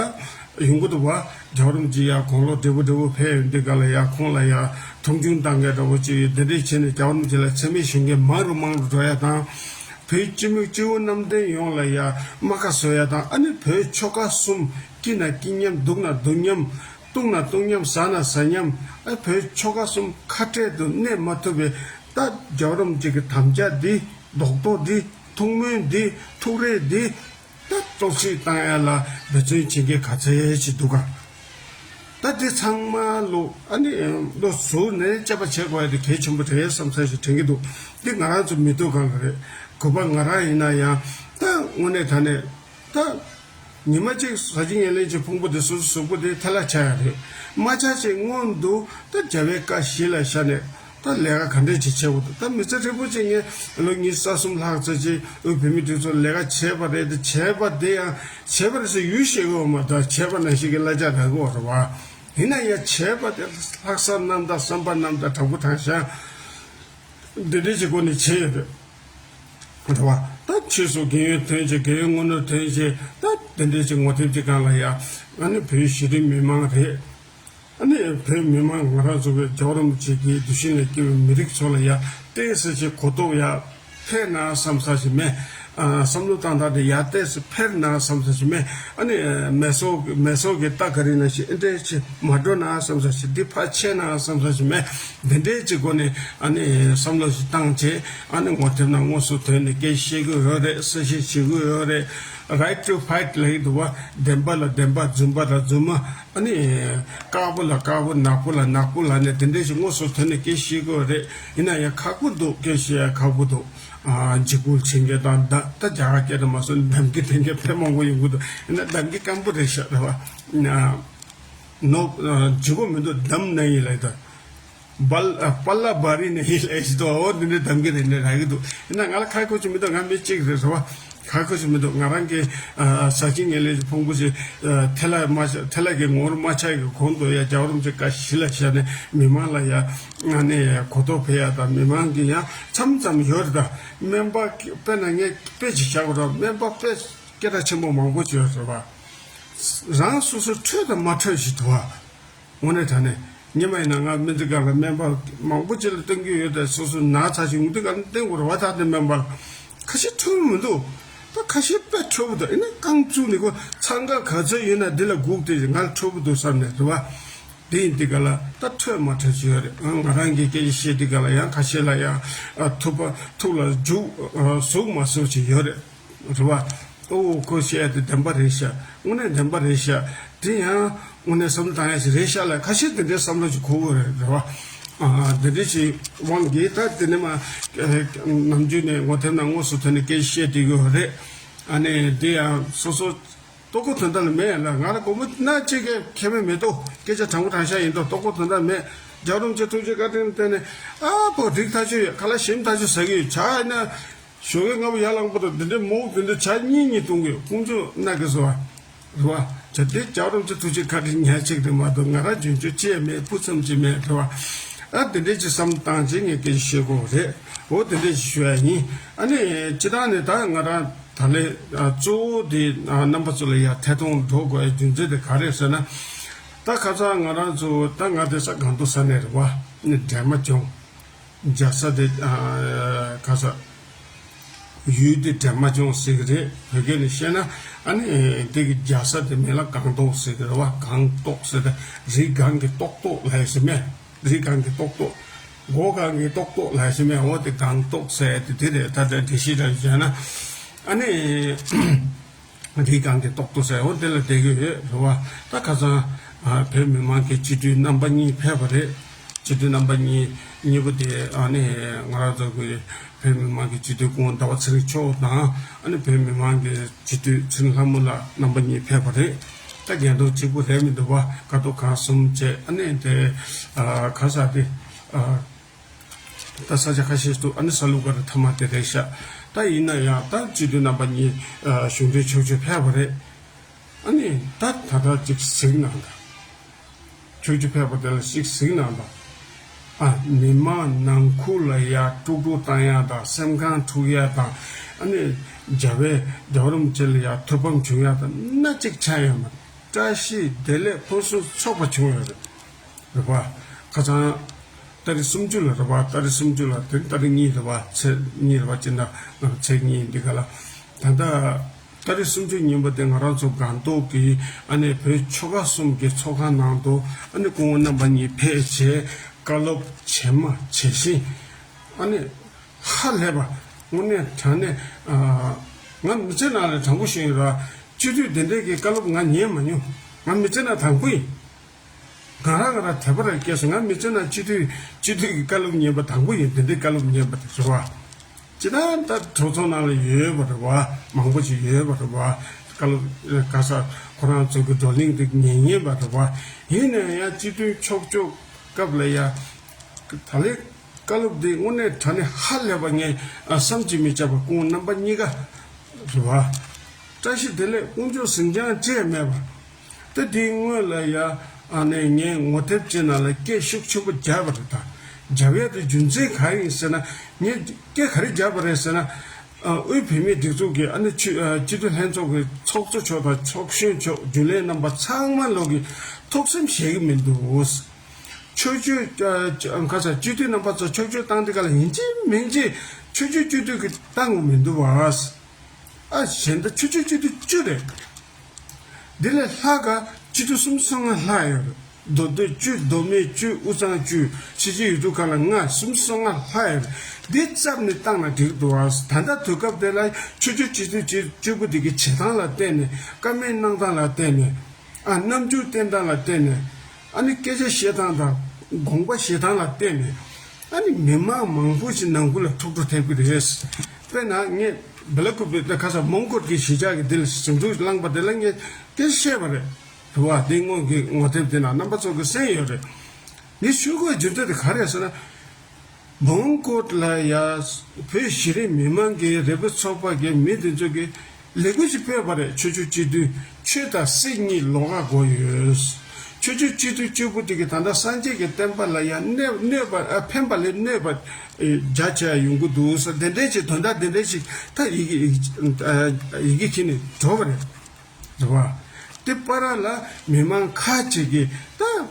ཡོང་གི་འདུག་བ། རྒྱལ་བ་རིན་པོ་ཆེ་ཡར་དགུང་ལོ་བགྲེས་པོ་བགྲེས་པོ་ཕེབས་ཡོང་དུས་སྒང་ལ་ཡ་ཁོང་ལ་ཡ་མཐོང་ཆུང་བཏང་མཁན་འདྲ་བོ་ཅིག་དེ་འདྲས་བྱས་ནས་རྒྱལ་བ་རིན་པོ་ཆེ་ལ་མཚན་སྨད་ཞུ་མཁན་མང་རུ་མང་རུ་འགྲོ་ཡ་དང་། བོད་སྤྱི་མི་སྤྱི་བོ་གནམ་བསྟན་ཡོངས་ལ་ཡ་རྨ་ཁ་བཟོ་ཡ་དང་། ཨ་ནི་བོད་ཆོལ་ཁ་གསུམ། སྐྱིད་ན་སྐྱིད་མཉམ། སྡུག་ན་སྡུག་མཉམ། བཏུང་ན་བཏུང་མཉམ། ཟ་ན་ཟ་མཉམ། ཨ་བོད་ཆོལ་ཁ་གསུམ་ཁ་བྲལ་དུ་གནས་མ་ཐུབ་པའི་ད་རྒྱལ་བ་རིན་པོ་ཆེ་གི་དམ་བཅའ་འདི། རྡོག་རྡོག་འདི། ཐུགས་སྨོན་འདི། ཐུགས་རེ་འདི། ད་གཏོར་བཤིག་བཏང་ཡ་ལ་འབད་བརྩོན་བྱེད་མཁན་ག་ཚད་ཅིག་འདུག་ག་ད་དེ་ཚང་མ་ལོ་ཨ་ནི་ལོ་ཟུར་ནས་དཔྱད་པ་བྱེད་དགོས་ཡ་དེ་གལ་ཆེན་པོ་རེད་བསམ་ས་ཞིག་དྲན་གྱི་འདུག་འདི་ང་རང་ཚོ་མི་འདུག་གང་ག་རེད། གུས་པ་ང་རང་ཡིན་ན་ཡང་ད་དངོས་གནས་དྲང་གནས་ད། ཉི་མ་གཅིག་ཟ་ཅིང་ངན་ལེན་གྱི་ཕུང་པོ་དེ་སོ་སོ་གཟུགས་པོ་དེ་ཐལ་ལ་ཆགས་ཡ་རེད། མ་ཆགས་ཅིག་སྔོན་དུ་ད་རྒྱལ་བའི་བཀའ་གཞི་ལ་བཞག་ནས་ད་ལས་ཀ་ག་འདྲས་ཅིག་བྱེད་དགོས་འདུག་ད་མི་ཚེ་ཧྲིལ་པོ་ཅིག་ངས་ལོ་ཉི་ཤུ་རྩ་གསུམ་ལྷག་ཙམ་ཅིག་དབུས་བོད་མིའི་སྒྲིག་འཛུགས་ལས་ཀ་བྱས་པ་རེད་དེ། བྱས་པ་དེ་ཡང་བྱས་པ་རེད་ཟེར་ཡུལ་ཤེས་གི་ཡོད་མ་རེད། བྱས་པ་ནང་བཞིན་གྱི་གླ་ཆ་རག་གི་ཡོད་རེད་བ། ཡིན་ན་ཡང་བྱས་པ་དེ་ལྷག་བསམ་རྣམ་དག་བསམ་པ་རྣམ་དག་དྲང་པོ་དྲང་བཞག་འདི་འདྲས་ཀྱི་སྒོ་ནས་བྱས་ཡོད་རེད། རེད་བ། ད་ཕྱིས་སུ་རྒན་ཡོལ་ཐོན་བྱས། རྒན་ཡོལ་སྔོན་འགྲོ་ཐོན་བྱས། ད་དེ་འདྲས་ཀྱི་ངོ་དེབ་ཀྱི་སྒང་ལ་ཡ། ཨ་ནི་བོད་གཞི་རིམ་མི་མང་རེད། ཨ་ནི་བོད་མི་མང་ང་རང་ཚོ་བའི་རྒྱལ་བ་རིན་པོ་ཆེ་གི་གདུལ་ཞིང་ལ་སྐྱེས་པའི་མི་རིགས་ཚོ་ལ་ཡ་ཏོག་ཙམ་ཅིག་གོ་རྟོགས་ཡ་འཕེལ་ན་བསམ་ས་ཞིག་མེད། ཨ། བསམ་བློ་བཏང་སྟངས་དེ་ཡར་ཏོག་ཙམ་འཕེལ་ན་བསམ་ས་ཞིག་མེད། ཨ་ནི་མེ་སོག་མེ་སོག་གི་རྟ་ག་རི་ནང་བཞིན་ཨེ་འདྲས་ཅིག་མ་འགྲོ་ན་བསམ་ས་ཞིག་འདི་ཕར་ཆད་ན་བསམ་ས་ཞིག་མེད། འདི་འདྲས་ཅིག་སྒོ་ནས་ཨ་ནི་བསམ་བློ་ཞིག་བཏང་བྱས། ཨ་ནི་ངོ་དེབ་ནང་དངོས་སུ་ཐོན་ནས་སྐད་བཤད་གི་ཡོད་རེད། གསལ་བཤད་བྱེད་གི་ཡོད་རེད། Right to fight ལབ་ཀྱི་འདུག་བ། བདེན་པ་ལ་བདེན་པ། རྫུན་པ་ལ་རྫུན་མ། ཨ་ནི་དཀར་པོ་ལ་དཀར་པོ། ནག་པོ་ལ་ནག་པོ་ལབ་ནས་དེ་འདྲས་ཞིག་དངོས་སུ་ཐོན་ནས་སྐད་བཤད་གི་ཡོད་རེད། ཡིན་ན་ཡང་ཁག་པོ་འདུག་སྐད་བཤད་ཡ་ཁག་པོ་འདུག་ཨ། འཇིགས་སྐུལ་བྱེད་མཁན་དང་། ད་ད་རྒྱ་གར་སྐད་དུ་མ་སོང་། གདམ་གི་དེ་འདྲས་དཔེ་མང་པོ་ཡོང་གི་འདུག་ཡིན་ན་གདམ་གི་སྐམ་པོ་རེད་ཤག་རེད་བ། ཨ། ནོ། ཨ། འཇིགས་པོ་མི་འདུག་གདམ་ནི་ཡིན་ལབ་ད། བལ། ཨ། བལ་ལ་བ་རི་ནི་ཡིན་ལབ་ཞིག་འདུག་འོ་འདི་འདྲས་གདམ་གི་རེད་འདྲ་རག་གི་འདུག་ཡིན་ན་ང་ལ་ཁག་ཁུར་ཅིག་མི་འདུག་ང་མི་གཅིག་རེད་རེད་བ། ཁག་ཁུར་ཅིག་མི་འདུག་ང་རང་གི། ཨ། ཟ་ཅིང་ངན་ལེན་གྱི་ཕུང་པོ་ཞིག་ཨ། ཐལ་ལ་མ་ཆགས། ཐལ་ལ་གི་ངོ་བོར་མ་ཆགས་ཀྱི་གོང་དུ་ཡ་རྒྱལ་བ་རིན་པོ་ཆེ་བཀའ་གཞི་ལ་བཞག་ནས་མི་མང་ལ་ཡ། ཨ་ནི་གོ་རྟོགས་འཕེལ་ཡ་དང་། མི་མང་གི་ཡང་མཚམས་མཚམས་ཡོད་རེད། ད་སྨན་པ་དཔེར་ན་ངས་དཔེ་ཅིག་བཞག་དགོས་རེད། སྨན་པ་དཔེ་སྐད་གྲགས་ཆེན་པོ་མང་པོ་ཅིག་ཡོད་རེད་བ། རང་སོ་སོ་འཕྲོད་དང་མ་འཕྲོད་ཞིག་འདུག་བ། དངོས་གནས་དྲང་གནས་སྔོན་མ་ཡིན་ན་ང་སྨན་རྩིས་ཁང་ལ་སྨན་པ་མང་པོ་ཅིག་ལ་བསྟེན་གྱི་ཡོད་དེ། སོ་སོ་ན་ཚ་ཞིག་ཡོང་དུས་ག་ལ་བསྟེན་དགོས་རེད་བ། ད་དེ་སྨན་པ་ལ་ཁ་ཤས་འཕྲོད་མི་འདུག་ད་ཁ་ཤས་དཔེ་འཕྲོད་པོ་འདུག་ཡིན་ན་རྐང་བཙུགས་ནས་ཁོ་འཚང་ཁ་ག་ཚོད་ཡོད་ན་འདི་ལ་སྒུག་སྟེ་ང་ལ་འཕྲོད་པོ་འདུག་བསམ་ནས་རེད་བ། དེ་ཡིན་དུས་ག་ལ་ད་འཕྲོད་མ་འཕྲོད་ཅིག་ཡོད་རེད། ང་རང་གི་སྐད་ཆ་བཤད་དུས་ག་ལ་ཡང་ཁ་ཤས་ལ་ཡང་ཐུག་པ་ཐུགས་ལ་འཇུག་ཟུག་མ་ཟུག་ཅིག་ཡོད་རེད། རེད་བ། ཨོ་ཁོ་བཤད་དེ་བདེན་པ་རེད་ཤག་དངོས་གནས་བདེན་པ་རེད་ཤག་དེ་ཡང་དངོས་གནས་བསམ་བློ་བཏང་ཡ་ཞིག་རེད་ཤག་ལ་ཁ་ཤས་དེ་འདྲའི་བསམ་བློ་ཞིག་འཁོར་གི་རེད། རེད་བ། ཨ་འདི་འདྲ་ཞིག་དབང་གིས་ད་དེ་ནས་མ་ནམ་རྒྱུན་ནས་ངོ་དེབ་ནང་དངོས་སུ་ཐོན་ནས་སྐད་ཆ་བཤད་བསྡད་ཡོད་རེད། ཨ་ནི་དེ་ཡང་སོ་སོ་ལྟོ་གོས་དོན་དག་ལ་མེད་ལ། ང་རང་དགོང་མོ་ན་གཅིག་གི་ཁེ་ཕན་མེད་དོ། སྐད་ཆ་དྲང་པོ་དྲང་བཞག་ཡིན་དོ། ལྟོ་གོས་དོན་དག་མེད། རྒྱལ་བ་རིན་པོ་ཆེ་ཐུགས་རྗེ་བཀའ་དྲིན་བརྟེན་ནས་ཨ་ཕོ་རིགས་ཐག་ཆོད་ཡོད། ཁ་ལག་ཞིམ་ཐག་ཆོད་ཟ་གི་ཡོད། ཇ་ཡིན་ན་ཞོགས་ཀས་སྔ་པོ་ཡར་ལངས་པ་དང་དེ་འདྲའི་མོག་དེ་འདྲའི་ཇ་གཉིས་གཉིས་བཏུང་གི་ཡོད། དཀོན་མཆོག་གནང་གི་སོ། རེད་བ། ཇ་དེ་རྒྱལ་བ་རིན་པོ་ཆེ་ཐུགས་རྗེ་བཀའ་དྲིན་ཉག་གཅིག་རེད་མ་གཏོགས་ང་རང་འཇོན་ཆོས་ཅི་ཡང་མེད། ཕུགས་བསམ་ཅི་མེད། རེད་བ། ཨ་དེ་འདྲས་ཅིག་བསམ་བཏང་བྱས་ངས་སྐད་ཆ་བཤད་དགོས་རེད། འོ་དེ་འདྲས་ཅིག་ཞུ་ཡ་ཡིན། ཨ་ནི་སྤྱིར་བཏང་ནས་ད་ང་རང་ད་ལས་གཙོ་བོ་དེ་རྣམ་པ་ཚོ་ལ་ཡ་ཐད་གཏོང་འགྲོ་དགོས་ཡ་རྒྱུ་མཚན་དེ་ག་རེད་ཟེར་ན། ད་ཁ་སང་ང་རང་ཚོ་ད་ང་དེ་ས་སྒང་ཏོག་ས་ནས་རེད་བ། ནི་འབྲས་མ་ལྗོངས། རྒྱལ་ས་དེ་ཨ་ག་ས་ཡུལ་དེ་འབྲས་མ་ལྗོངས་ཟེར་གི་རེད། བོད་སྐད་ནས་བཤད་ན་ཨ་ནི་དེ་གི་རྒྱལ་ས་དེ་མིང་ལ་སྒང་ཏོག་ཟེར་གི་རེད་བ། སྒང་ཏོག་ཟེར་ཏེ་རི་སྒང་གི་ཏོག་ཏོག་ལབ་ཡ་ཞིག་མེད། རི་སྒང་གི་ཏོག་ཏོག་སྒོ་སྒང་གི་ཏོག་ཏོག་ལབ་ཡ་ཞིག་མེད། འོ་དེ་སྒང་ཏོག་ཟེར་དེ་དེ་རེད། ད་ལྟ་འགྲེལ་བཤད་རང་བྱས་ན་ཨ་ནི། རི་སྒང་གི་ཏོག་ཏོག་ཟེར་འོ་དེ་ལ་བསྡད་ཀྱི་ཡོད་རེད་བ། ད་ཁ་སང་ཨ་བོད་མི་མང་གི་སྤྱི་འཐུས་རྣམ་པ་གཉིས་ཕེབས་པ་རེད། སྤྱི་འཐུས་རྣམ་པ་གཉིས་གཉིས་པོ་དེ་ཨ་ནི་ང་རང་ཚོ་གི་བོད་མི་མང་གི་སྤྱི་འཐུས་སྐུ་ངོ་ཟླ་བ་ཚེ་རིང་མཆོག་དང་ཨ་ནི་བོད་མི་མང་གི་སྤྱི་འཐུས་ཚེ་རིང་ལྷ་མོ་ལགས་རྣམ་པ་གཉིས་ཕེབས་པ་རེད། ད་འགན་ཐོག་གཅིག་པུ་རེད་མི་འདུག་བ། ཀ་ཏོག་གང་གསུམ་བྱས་ཨ་ནི་དེ་ཨ་ག་ས་དེ་ཨ། ད་ས་ཆ་ཁ་ཤས་སུ་ཨ་ནི་ས་ལུག་ག་རེ་ཐ་མ་དེ་རེད་ཤག་ད་ཡིན་ན་ཡང་ད་སྤྱི་འཐུས་རྣམ་པ་གཉིས་ཨ་གཞུང་འབྲེལ་ཕྱོགས་བསྐྱོད་ཕེབས་པ་རེད། ཨ་ནི་ད་ད་ལྟ་ཅིག་གཟིགས་གནང་དང་། ཕྱོགས་བསྐྱོད་ཕེབས་པ་དེ་ལ་ཅིག་གཟིགས་གནང་དང་། ཨ་མི་མང་ནང་ཁུལ་ལ་ཡ་དཀྲུག་དཀྲུག་བཏང་ཡ་དང་སེམས་ཁམས་འཁྲུག་ཡ་དང་། ཨ་ནི་རྒྱལ་བའི་རྒྱལ་བ་རིན་པོ་ཆེ་ལ་ཡ་ཐུགས་ཕམ་བྱུང་ཡ་དང་སྣ་གཅིག་ཆགས་ཡོད་མ་རེད། བཀྲ་ཤིས་བདེ་ལེགས་ཕུན་སུམ་ཚོགས་པ་བྱུང་ཡོད་རེད། རེད་པ། ཁ་སང་ཏ་རིག་སུམ་ཅུ་ལ་རེད་པ། ཏ་རིག་སུམ་ཅུ་ལ་དེ་ཏ་རིག་གཉིས་རེད་པ། ཚེས་གཉིས་རེད་པ། སྤྱི་ཟླ་ནང་ཚེས་གཉིས་འདི་ག་ལ། ད་ལྟ་ཏ་རིག་སུམ་ཅུ་ཉིན་པ་དེ་ང་རང་ཚོ་སྒང་ཏོག་གི་ཨ་ནི་བོད་ཆོལ་ཁ་གསུམ་གྱི་ཚོགས་ཁང་ནང་དུ་ཨ་ནི་སྐུ་ངོ་རྣམ་པ་གཉིས་ཕེབས་བྱས་བཀའ་སློབ་ཇི་མ་ཇི་བཞིན་ཨ་ནི་ཧ་ལས་པ་དངོས་གནས་དྲང་གནས་ཨ་ང་མི་ཚེ་ནང་ལ་དྲང་པོ་ཞུ་ཡིན་ར། སྤྱི་འཐུས་དེ་འདྲས་ཀྱི་བཀའ་སློབ་ང་ཉན་མ་མྱོང་། ང་མི་ཚེ་ནང་དང་པོ་ཡིན། ང་རང་ང་རང་དད་པ་རང་སྐྱེས་སོང་། ང་མི་ཚེ་ནང་སྤྱི་འཐུས་སྤྱི་འཐུས་ཀྱི་བཀའ་སློབ་ཉན་པ་དང་པོ་ཡིན། དེ་འདྲའི་བཀའ་སློབ་ཉན་པ་དེ་རེད་བ། ཅི་ད་ད་གྲོས་ཚོགས་ནང་ལ་ཡོད་པ་རེད་བ། མང་པོ་ཞིག་ཡོད་པ་རེད་བ། བཀའ་སློབ་ག་ས་ཁོ་རང་ཚོ་གི་བགྲོ་གླེང་དེ་ཉན་ཉན་པ་རེད་བ། ཡིན་ན་ཡང་སྤྱི་འཐུས་ཕྱོགས་བསྐྱོད་སྐབས་ལ་ཡ། ད་ལན་བཀའ་སློབ་འདི་དངོས་གནས་དྲང་གནས་ཧ་ལས་པ་ངས་ཨ་བསམ་གྱིས་མི་ཁྱབ་པ་སྐུ་ངོ་རྣམ་པ་གཉིས་ཀ་རེད་བ། བཀྲ་ཤིས་བདེ་ལེགས་དཀོན་མཆོག་གཟིགས་རྒྱང་བཅས་མེད་པ། ད་དེའི་སྔོན་ལ་ཡ་ཨ་ནས་ངས་ངོ་དེབ་ཅིག་ནང་ལ་སྐད་ཤུགས་ཆེན་པོ་བརྒྱབ་པ་རེད། ད་བརྒྱབ་ཡ་དེ་རྒྱུ་མཚན་ག་རེ་ཡིན་ཟེར་ན། ངས་སྐད་ག་རེ་བརྒྱབ་པ་རེད་ཟེར་ན། ཨ་དབུས་བོད་མིའི་སྒྲིག་འཛུགས་ཀྱི་ཨ་ནི་ཆུ་ཨ་སྤྱི་འཐུས་ལྷན་ཚོགས་ཀྱི་ཚོགས་གཙོ་མཆོག་དང་ཚོགས་གཞོན་མཆོག་རྒྱུན་ལས་རྣམ་པ་ཚང་མ་ལོག་གི་ཐུགས་སེམས་བཞེས་གི་མི་འདུག་ཆོས་བརྒྱུད་ཨ་ཁ་ས་སྤྱི་འཐུས་རྣམ་པ་ཚོ་ཆོས་བརྒྱུད་བཏང་དུས་ག་ལ་ཡིན་གཅིག་མིན་གཅིག་ཆོས་བརྒྱུད་སྤྱི་འཐུས་ཀྱི་བཏང་གི་མི་འདུག་བ། ཨ་གཞན་དག་ཆོས་བརྒྱུད་སྤྱི་འཐུས་བཅུ་རེད། འདི་ལས་ལྷག་ག་སྤྱི་འཐུས་སུམ་ཅུ་སོ་ལྔ་ལྷག་ཡོད་རེད། མདོ་སྟོད་བཅུ། མདོ་སྨད་བཅུ། དབུས་གཙང་བཅུ། ཕྱི་རྒྱལ་ཡུལ་གྲུ་ཁག་ལ་ལྔ། སུམ་ཅུ་སོ་ལྔ་ལྷག་ཡོད་རེད། འདི་བརྩིས་ནས་བཏང་ན་འགྲིག་འདུག་ཨ། ད་ལྟ་དུས་སྐབས་དེ་ལ་ཆོས་བརྒྱུད་སྤྱི་འཐུས་བཅུ་དགུ་དེ་གི་བྱེད་སྟངས་ལ་བལྟས་ནས། བཀའ་མོལ་གནང་སྟངས་ལ་བལྟས་ནས། ཨ་རྣམ་འགྱུར་བསྟན་སྟངས་ལ་བལྟས་ནས། ཨ་ནི་སྐད་ཆ་བཤད་སྟངས་དང་དགོངས་པ་བཞེས་སྟངས་ལ་བལྟས་ནས། ཨ་ནི་མི་མང་མང་པོ་ཞིག་ནང་ཁུལ་ལ་འཁྲུག་འཁྲུག་ཐེབས་ཀྱི་རེད། དཔེར་ན་ངས་སྦེ་ལ་ཀུ་པེ་ད་ག་ས་མོན་གྷོ་གི་གཞིས་ཆགས་ཀྱི་འདི་ལ་ཟིང་འཁྲུག་བསླངས་པ་དེ་ལ་ངས་སྐད་ཆ་བཤད་པ་རེད། རེད་བ། དེ་སྔོན་གྱི་ངོ་དེབ་དེ་ན་རྣམ་པ་ཚོ་གི་གསན་ཡོད་རེད། ངས་ཞུ་དགོས་རྒྱུ་མཚན་དེ་ག་རེད་ཟེར་ན། མོན་གྷོ་ལ་ཡ་བོད་གཞི་རིམ་མི་མང་གི་རེ་བའི་ཚོགས་པ་གི་མི་དེ་ཚོ་གི་ལས་འགུལ་ཞིག་སྤེལ་བ་རེད། ཆོས་བརྒྱུད་སྤྱི་འཐུས་ཆོས་དང་སྲིད་གཉིས་ལོགས་ཀ་དགོས་ཡོད། ཆོས་བརྒྱུད་སྤྱི་འཐུས་བཅུ་དགུ་དེ་གི་ད་ལྟ་སངས་རྒྱས་ཀྱི་བསྟན་པ་ལ་ཡ་གནོད་གནོད་པ་ཨ་ཕན་པ་ལས་གནོད་པ་ཨེ་རྒྱ་ཆེ་ཡ་ཡོང་གི་འདུག་ཟེར། དེ་འདྲའི་ཅིག་དོན་དག་དེ་འདྲའི་ཅིག་ད་ཡི་གེ་ཡི་གེ་ཁྱེར་ནས་འགྲོ་བ་རེད། རེད་བ། དེ་བར་ལ་མི་མང་ཁག་ཅིག་གིས་ད།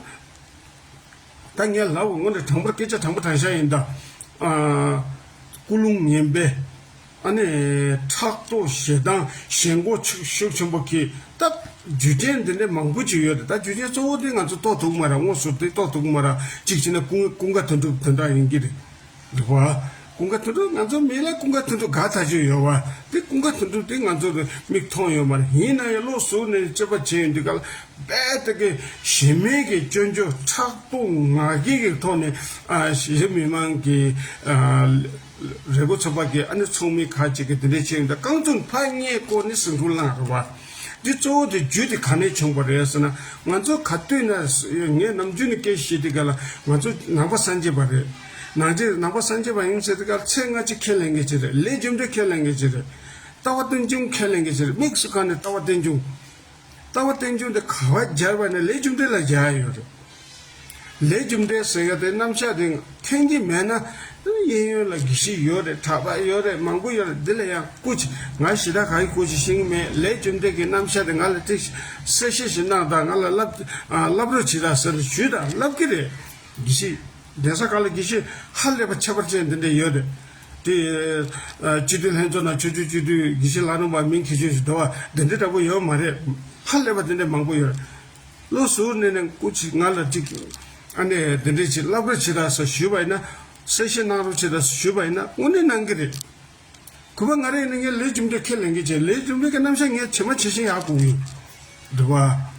ད་ངས་ལབ་དངོས་གནས་དྲང་པོ་སྐད་ཆ་དྲང་པོ་དྲང་བཞག་ཡིན་ད། ཨ་ཀུན་སློང་ངན་པས་ཨ་ནི་ཕྲག་དོག་ཞེ་སྡང་ཞེན་ཁོག་ཤུགས་ཤུགས་ཆེན་པོ་གིས་ད་རྒྱུ་རྐྱེན་འདི་འདྲ་མང་པོ་ཅིག་ཡོད་རེད། ད་རྒྱུ་རྐྱེན་གཙོ་བོ་དེ་ང་ཚོ་རྟོགས་ཐུབ་ཀྱི་མ་རེད། དངོས་སུ་དེ་རྟོགས་ཐུབ་ཀྱི་མ་རེད། གཅིག་བྱས་ན་ཀུན་ཀུན་དགའ་དོན་གྲུབ་དོན་དག་ཡིན་གྱི་རེད། རེད་བ། ཀུན་དགའ་དོན་གྲུབ། ང་ཚོ་མི་ལ་ཀུན་དགའ་དོན་གྲུབ་དགའ་ཐག་ཆོད་ཡོད་པ། དེ་ཀུན་དགའ་དོན་གྲུབ་དེ་ང་ཚོ་མིག་མཐོང་ཡོད་མ་རེད། ཡིན་ན་ཡང་བློ་གཟུར་ནས་དཔྱད་པ་བྱས་ཡོང་དུས་ག་ལ་རྦད་དེ་གི་གཞི་མེད་ཀྱི་སྐྱོན་བརྗོད་ཕྲག་དོག་ང་རྒྱལ་གྱི་ཐོག་ནས། ཨ་གཞིས་བྱེས་མི་མང་གི་ཨ་རེ་སྐུལ་ཚོགས་པ་གི་ཨ་ནི་ཚོགས་མི་ཁག་ཅིག་གིས་དེ་འདྲས་བྱས་ཡོང་དུས། རྐང་བཙུགས་ཕར་ཉལ་བསྐོར་ནས་ཟིང་འཁྲུག་བསླངས་རེད་བ། འདི་གཙོ་བོ་དེ་རྒྱུ་དེ་ག་ནས་བྱུང་བ་རེད་ཟེར་ན། ང་ཚོ་ག་དུས་ན། ངས་ནམ་རྒྱུན་ནས་སྐད་བཤད་དུས་ག་ལ་ང་ཚོ་ནང་པ་སངས་རྒྱས་པ་རེད། ནང་རྒྱུད་ནང་པ་སངས་རྒྱས་པ་ཡིན་ཟེར་དུས་ག་ལ་ཚེ་སྔ་ཕྱི་ཁས་ལེན་མཁན་ཅིག་རེད། ལས་རྒྱུ་འབྲས་ཁས་ལེན་མཁན་ཅིག་རེད། ལྟ་བ་རྟེན་འབྱུང་ཁས་ལེན་མཁན་ཅིག་རེད། དམིགས་སུ་བཀར་ནས་ལྟ་བ་རྟེན་འབྱུང་། ལྟ་བ་རྟེན་འབྱུང་དེ་ག་པར་སྦྱར་བ་ན་ལས་རྒྱུ་འབྲས་ལ་སྦྱར་ཡོད་རེད། ལས་རྒྱུ་འབྲས་ཟེར་ཡ་དེ་རྣམ་གཞག་དེ་མཁྱེན་གྱི་མེད་ན། གཡས་གཡོན་ལ་དགེ་བཤེས་ཡོད་རེད། གྲྭ་པ་ཡོད་རེད། མང་པོ་ཡོད་རེད། འདི་ལ་ཡང་སྐུ་མཁྱེན། ང་ཞེ་དྲག་ག་གི་སྐུ་མཁྱེན་ཤེས་ཀྱི་མེད། ལས་རྒྱུ་འབྲས་ཀྱི་རྣམ་གཞག་དེ་ང་ལ་ཅིག་གསལ་བཤད་ཞིག་གནང་དང་། ང་ལ་བསླབ་ཨ་བསླབ་རོགས་བྱེད་དང་ཟེར་ནས་ཞུས་དང་། བསླབ་ཀྱི་རེད། དགེ་བཤེས། གདན་ས་ཁག་ལ་དགེ་བཤེས་ཧ་ལས་པ་ཁྱད་པར་ཅན་འདི་འདྲ་ཡོད་རེད། དེ་ཨ་སྤྱི་འཐུས་ལྷན་ཚོགས་ནང་ཆོས་ཕྱོགས་སྤྱི་འཐུས་དགེ་བཤེས་ལྷ་རམས་པ་མིང་གི་ཆོས་ཞིག་འདུག་བ། འདི་འདྲ་འདྲ་པོ་ཡོད་མ་རེད། ཧ་ལས་པ་འདི་འདྲ་མང་པོ་ཡོད་རེད། བློ་གཟུར་ནས་ནས་སྐུ་མཁྱེན་ང་ལ་ཅིག་ཨ་ནི་འདི་འདྲ་ཅིག་བསླབ་རོགས་བྱེད་དང་ཟེར་ཞུས་པ་ཡིན་ན། གསལ་བཤད་གནང་རོགས་བྱེད་དང་ཟེར་ཞུས་པ་ཡིན་ན་དངོས་གནས་གནང་གི་རེད། གུས་པ། ང་རང་ཡིན་ན་ངས་ལས་རྒྱུ་འབྲས་ཁས་ལེན་གྱི་བྱས། ལས་རྒྱུ་འབྲས་ཀྱི་རྣམ་གཞག་ངས་ཇི་མ་ཇི་བཞིན་ཡར་དགོངས་ཡོད། འདུག་བ།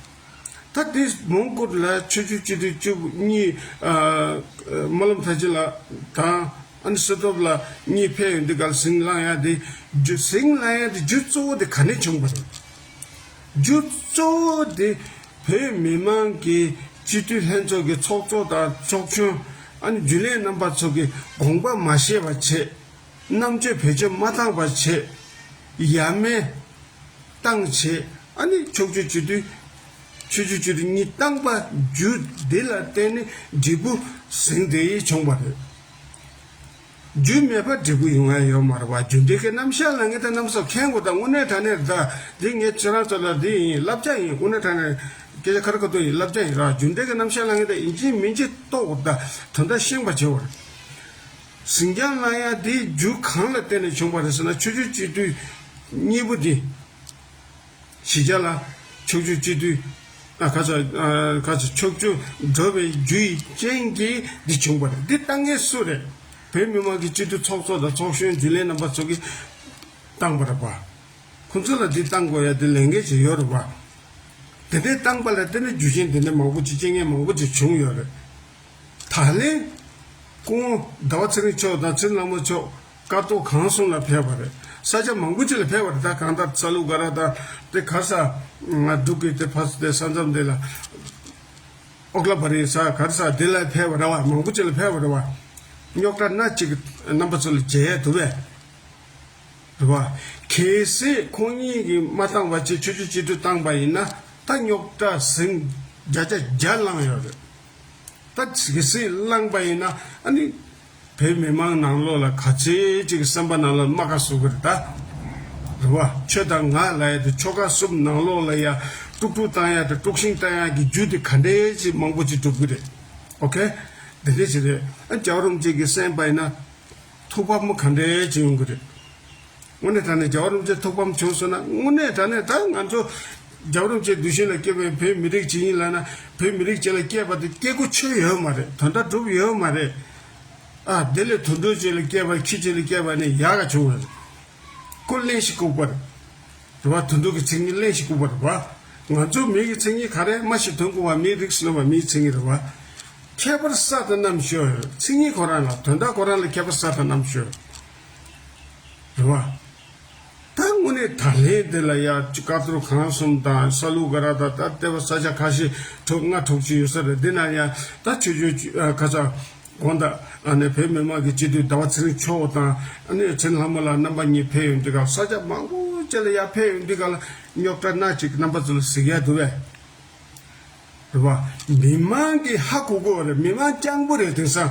ད་དེ་མོན་གྷོ་ལ་ཆོས་ཕྱོགས་སྤྱི་འཐུས་བཅུ་གཉིས། ཨ་སྨོན་ལམ་མཐར་ཕྱིན་ལགས་དང་། ཨ་ནི་སུ་ཐོབ་ལགས་གཉིས་ཕེབས་ཡོང་དུས་ག་ལ་ཟིང་ལངས་ཡ་དེ། རྒྱུ་ཟིང་ལངས་ཡ་དེ་རྒྱུ་གཙོ་བོ་དེ་ག་ནས་བྱུང་བ་རེད། རྒྱུ་གཙོ་བོ་དེ་བོད་མི་མང་གི་སྤྱི་འཐུས་ལྷན་ཚོགས་ཀྱི་ཚོགས་གཙོ་དང་ཚོགས་གཞོན། ཨ་ནི་རྒྱུན་ལས་རྣམ་པ་ཚོ་གིས་དགོངས་པ་མ་བཞེས་པ་བྱས། རྣམ་དཔྱོད་བེད་སྤྱོད་མ་བཏང་བ་བྱས། ཡ་མེད་བཏང་བྱས། ཨ་ནི་ཕྱོགས་བཅུའི་སྤྱི་འཐུས། ཆོས་ཕྱོགས་སྤྱི་འཐུས་གཉིས་བཏང་པ་རྒྱུ་འདི་ལ་བརྟེན་ནས་འབྲས་བུ་ཟིང་དེ་བྱུང་བ་རེད། རྒྱུ་མེད་པ་འབྲས་བུ་ཡོང་ཡ་ཡོད་མ་རེད་བ། རྒྱུ་འབྲས་ཀྱི་རྣམ་གཞག་ལ་ངས་ད་རྣམ་གཞག་མཁྱེན་དགོས། ད་དངོས་གནས་དྲང་གནས་ད་འདི་ངས་ཁྱེད་རང་ཚོ་ལ་འདི་ཡིན། བསླབ་བྱ་ཡིན། དངོས་གནས་དྲང་གནས་སྐད་ཆ་ཁ་རི་ཁ་ཐུག་ཡིན། བསླབ་བྱ་ཡིན་ར། རྒྱུ་འབྲས་ཀྱི་རྣམ་གཞག་ལ་ངས་ད་ཡིན་གཅིག་མིན་གཅིག་རྟོགས་དགོས། ད་དོན་དག་ཤེས་པ་བྱེད་དགོས། ཟིང་རྒྱང་ལངས་ཡ་དེ་རྒྱུ་གང་ལ་བརྟེན་ནས་བྱུང་བ་རེད་ཟེར་ན། ཆོས་ཕྱོགས་སྤྱི་འཐུས་གཉིས་པོ་དེ། གཞིས་ཆགས་ལ་ཕྱོགས་བཅུའི་སྤྱི་འཐུས། ཨ་ག་ཚོད་ཨ་ག་ཚོད་ཕྱོགས་བཅུ་འགྲོ་བའི་རྒྱུ་ཡི་རྐྱེན་གྱིས་འདི་བྱུང་བ་རེད། འདི་བཏང་མཁན་སུ་རེད། བོད་མི་མང་གི་སྤྱི་འཐུས་ཚོགས་གཙོ་དང་ཚོགས་གཞོན་རྒྱུན་ལས་རྣམ་པ་ཚོ་གིས་བཏང་བ་རེད་པ། ཁོང་ཚོ་ལ་འདི་བཏང་དགོས་ཡ་འདི་ལས་འགན་ཅིག་ཡོད་རེད་པ། དེ་འདྲའི་བཏང་པ་ལ་བརྟེན་ནས་རྒྱུ་རྐྱེན་དེ་འདྲ་མང་པོ་ཅིག་རྐྱེན་ངན་མང་པོ་ཅིག་བྱུང་ཡོད་རེད། ད་ལན་སྐུ་ངོ་ཟླ་བ་ཚེ་རིང་མཆོག་དང་ཚེ་རིང་ལྷ་མོ་མཆོག་ཀ་ཏོ་གང་གསུམ་ལ་ཕེབས་པ་རེད། ས་ཆ་མང་པོ་ཅིག་ལ་ཕེབས་པ་རེད། ད་གང་ལྟར་ས་ལུ་ག་ར་དང་དེ་ག་ས་ང་འབྲུག་གི་དེ་ཕ་སུ་དེ་ས་མཚམས་དེ་ལ་ཨོ་ཀླ་པ་རི་ས་ག་ར་ས་དེ་ལ་ཕེབས་པ་རེད་བ། མང་པོ་ཅིག་ལ་ཕེབས་པ་རེད་བ། རྙོག་དྲ་སྣ་གཅིག་རྣམ་པ་ཚོ་ལ་མཇལ་ཡ་འདུག་བས། རེད་བ། གལ་སྲིད་ཁོང་གཉིས་ཀྱིས་མ་བཏང་བ་བྱས་ཆོས་ཕྱོགས་སྤྱི་འཐུས་བཏང་པ་ཡིན་ན། ད་རྙོག་དྲ་ཟིང་བརྒྱ་ཆ་བརྒྱ་ལངས་ཡོད་རེད། ད་གལ་སྲིད་བླངས་པ་ཡིན་ན་ཨ་ནི་བོད་མི་མང་ནང་ལོགས་ལ་ག་ཚོད་ཅིག་གི་བསམ་པ་ནང་ལ་རྨ་ཁ་བཟོ་གི་རེད་ད། རེད་བ། ཁྱོད་དང་ང་ལབ་ཡ་དེ་ཆོལ་ཁ་གསུམ་ནང་ལོགས་ལ་ཡ་དཀྲུག་དཀྲུག་བཏང་ཡ་དེ་དཀྲུག་ཤིང་བཏང་ཡ་གི་རྒྱུ་དེ་ག་འདྲས་ཅིག་མང་པོ་ཅིག་འགྲུབ་གི་རེད། ཨོ་ཁེ། དེ་འདྲས་ཅིག་རེད། ཨ་རྒྱལ་བ་རིན་པོ་ཆེ་གིས་གསན་པ་ཡིན་ན་ཐུགས་ཕམ་ག་འདྲས་ཅིག་ཡོང་གི་རེད། དངོས་གནས་དྲང་གནས་རྒྱལ་བ་རིན་པོ་ཆེ་ཐུགས་ཕམ་བྱུང་སོང་ན། དངོས་གནས་དྲང་གནས་ད་ང་ཚོ་རྒྱལ་བ་རིན་པོ་ཆེའི་གདུལ་ཞིང་ལ་སྐྱེས་པའི་བོད་མི་རིགས་ཅིག་ཡིན་ལབ་ན། བོད་མི་རིགས་ཅིག་ལ་སྐྱེས་པ་དེ་སྐྱེ་སྒོ་ཆོད་ཡོད་མ་རེད། དོན་དག་འགྲུབ་ཡོད་མ་རེད། ཨ་དེ་ལས་དུད་འགྲོ་ཅིག་ལ་སྐྱེས་པ། ཁྱི་ཅིག་ལ་སྐྱེས་པ་ནི་ཡག་ག་བྱུང་བ་རེད། ཀུན་གླེང་ཞིག་ལྐུགས་པ་རེད། རེད་བ། དུད་འགྲོ་གི་མཚན་ཉིད་གླེང་ཞིག་ལྐུགས་པ་རེད་བ། ང་ཚོ་མི་གི་མཚན་ཉིད་ག་རེ་སྨྲ་ཤེས་དོན་གོ་བ། མིའི་རིགས་སུ་ལུས་པ་མིའི་མཚན་ཉིད་རེད་བ། ཁྱད་པར་ས་དང་རྣམ་ཤོས། མཚན་ཉིད་ཁོ་རང་ལ། དོན་དག་ཁོ་རང་ལ་ཁྱད་པར་ས་དང་རྣམ་ཤོས་རེད་བ། ད་དངོས་གནས་ད་ལན་འདི་ལ་ཡ་ཀ་ཏོར་གང་གསུམ་དང་ས་ལུ་ག་ར་དང་། ད་ལྟེ་བ་ས་ཆ་ཁ་ཤས་དྲུག་ལྔ་དྲུག་ཅུ་ཡོད་ས་རེད། འདི་ན་ཡ་ད་ཆོས་ཕྱོགས་ཁ་ཚ་དགོངས་དག་ཨ་ནི་བོད་མི་མང་གི་སྤྱི་འཐུས་ཟླ་བ་ཚེ་རིང་མཆོག་དང་། ཨ་ནི་ཚེ་རིང་ལྷ་མོ་ལགས་རྣམ་པ་གཉིས་ཕེབས་ཡོང་དུས་ག་ལ། ས་ཆ་མང་པོ་ཅིག་ལ་ཡར་ཕེབས་ཡོང་དུས་ག་ལ། རྙོག་དྲ་སྣ་གཅིག་རྣམ་པ་ཚོ་ལ་གཟིགས་ཡ་འདུག་བས། རེད་བ། མི་མང་གིས་ཧ་གོ་གི་ཡོད་རེད། མི་མང་སྤྱང་པོ་རེད། དེང་སང་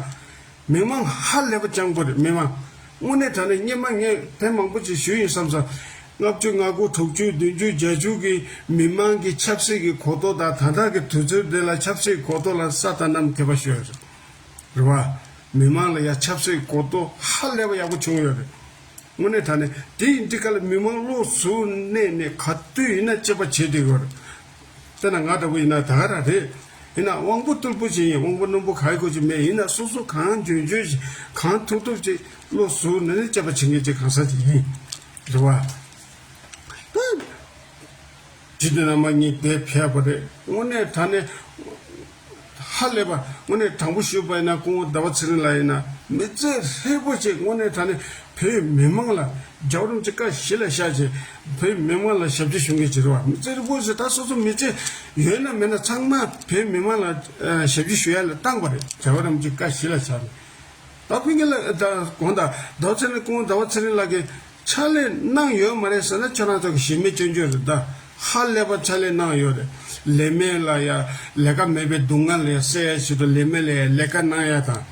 མི་མང་ཧ་ལས་པ་སྤྱང་པོ་རེད། མི་མང་། དངོས་གནས་དྲང་གནས་སྔོན་མ་ངས་དེ་མང་པོ་ཅིག་ཞུས་ཡིན་བསམ་སོང་། ལྔ་བཅུ་ང་དགུ་དྲུག་ཅུ་བདུན་ཅུ་བརྒྱད་ཅུ་གི་མི་མང་གི་ཆབ་སྲིད་ཀྱི་གོ་རྟོགས་དང་། ད་ལྟ་གི་དུས་ཚོད་འདི་ལ་ཆབ་སྲིད་གོ་རྟོགས་ལ་ས་དང་གནམ་ཁྱད་པར་ཞིག་ཡོད་རེད། རེད་བ། མི་མང་ལ་ཡ་ཆབ་སྲིད་གོ་རྟོགས་ཧ་ལས་པ་ཡག་པོ་བྱུང་ཡོད་རེད། དངོས་གནས་དྲང་གནས་དེ་ཡིན་དུས་ག་ལ་མི་མང་བློ་གཟུ་བོར་གནས་ནས་ག་དུས་ཡིན་ན་དཔྱད་པ་བྱེད་བསྡད་ཡོད་རེད། དཔེར་ན་ང་འདྲ་པོ་ཡིན་ན་ད་ག་རང་རེད། ཡིན་ན་དབང་པོ་རྟུལ་པོ་ཅིག་ཡིན། དབང་པོ་རྣོན་པོ་ག་ཡི་གོ་ཅིག་མེད། ཡིན་ན་སོ་སོ་གང་འཇོན་འཇོན་ཅིག་གང་ཐུབ་ཐུབ་ཅིག་བློ་གཟུ་ནས་ནི་དཔྱད་པ་བྱེད་མཁན་ཅིག་གང་ཟག་ཅིག་ཡིན། རེད་བ། ད་རྗེ་བཙུན་རྣམ་པ་གཉིས་དེ་ཕེབས་པ་རེད། དངོས་གནས་དྲང་གནས་ཧ་ལས་པ། དངོས་གནས་དྲང་པོ་ཞུས་པ་ཡིན་ན་སྐུ་ངོ་ཟླ་བ་ཚེ་རིང་ལགས་ཡིན་ན་མི་ཚེ་ཧྲིལ་པོ་ཅིག་དངོས་གནས་དྲང་གནས་བོད་མི་མང་ལ་རྒྱལ་བ་རིན་པོ་ཆེ་བཀའ་གཞི་ལ་བཞག་ཅིག་བོད་མི་མང་ལ་ཞབས་ཕྱི་ཞུ་མཁན་ཅིག་རེད་བ། མི་ཚེ་ཧྲིལ་པོ་ཅིག་ད་སོ་སོ་མི་ཚེ་ཡོད་ན་མེད་ན་ཚང་མ་བོད་མི་མང་ལ་ཨ་ཞབས་ཕྱི་ཞུ་ཡ་ལ་བཏང་པ་རེད། རྒྱལ་བ་རིན་པོ་ཆེ་བཀའ་གཞི་ལ་བཞག་ནས། ད་ཕ་གི་ལ་ད་དགོངས་དག་ཟླ་བ་ཚེ་རིང་སྐུ་ངོ་ཟླ་བ་ཚེ་རིང་ལགས་ཀྱིས་ཕྱག་ལས་གནང་ཡོད་མ་རེད་ཟེར་ན་ཁྱོད་རང་ཚོ་གི་གཞི་མེད་སྐྱོན་བརྗོད་རེད། ད་ཧ་ལས་པ་ཕྱག་ལས་གནང་ཡོད་རེད། ལས་མེད་ལ་ཡ་ལས་ཀ་མེད་པའི་སྡུག་བསྔལ་ལ་ཡ་སེལ་ཡ་ཆེད་དུ་ལས་མེད་ལ་ཡ་ལས་ཀ་གནང་ཡ་དང་།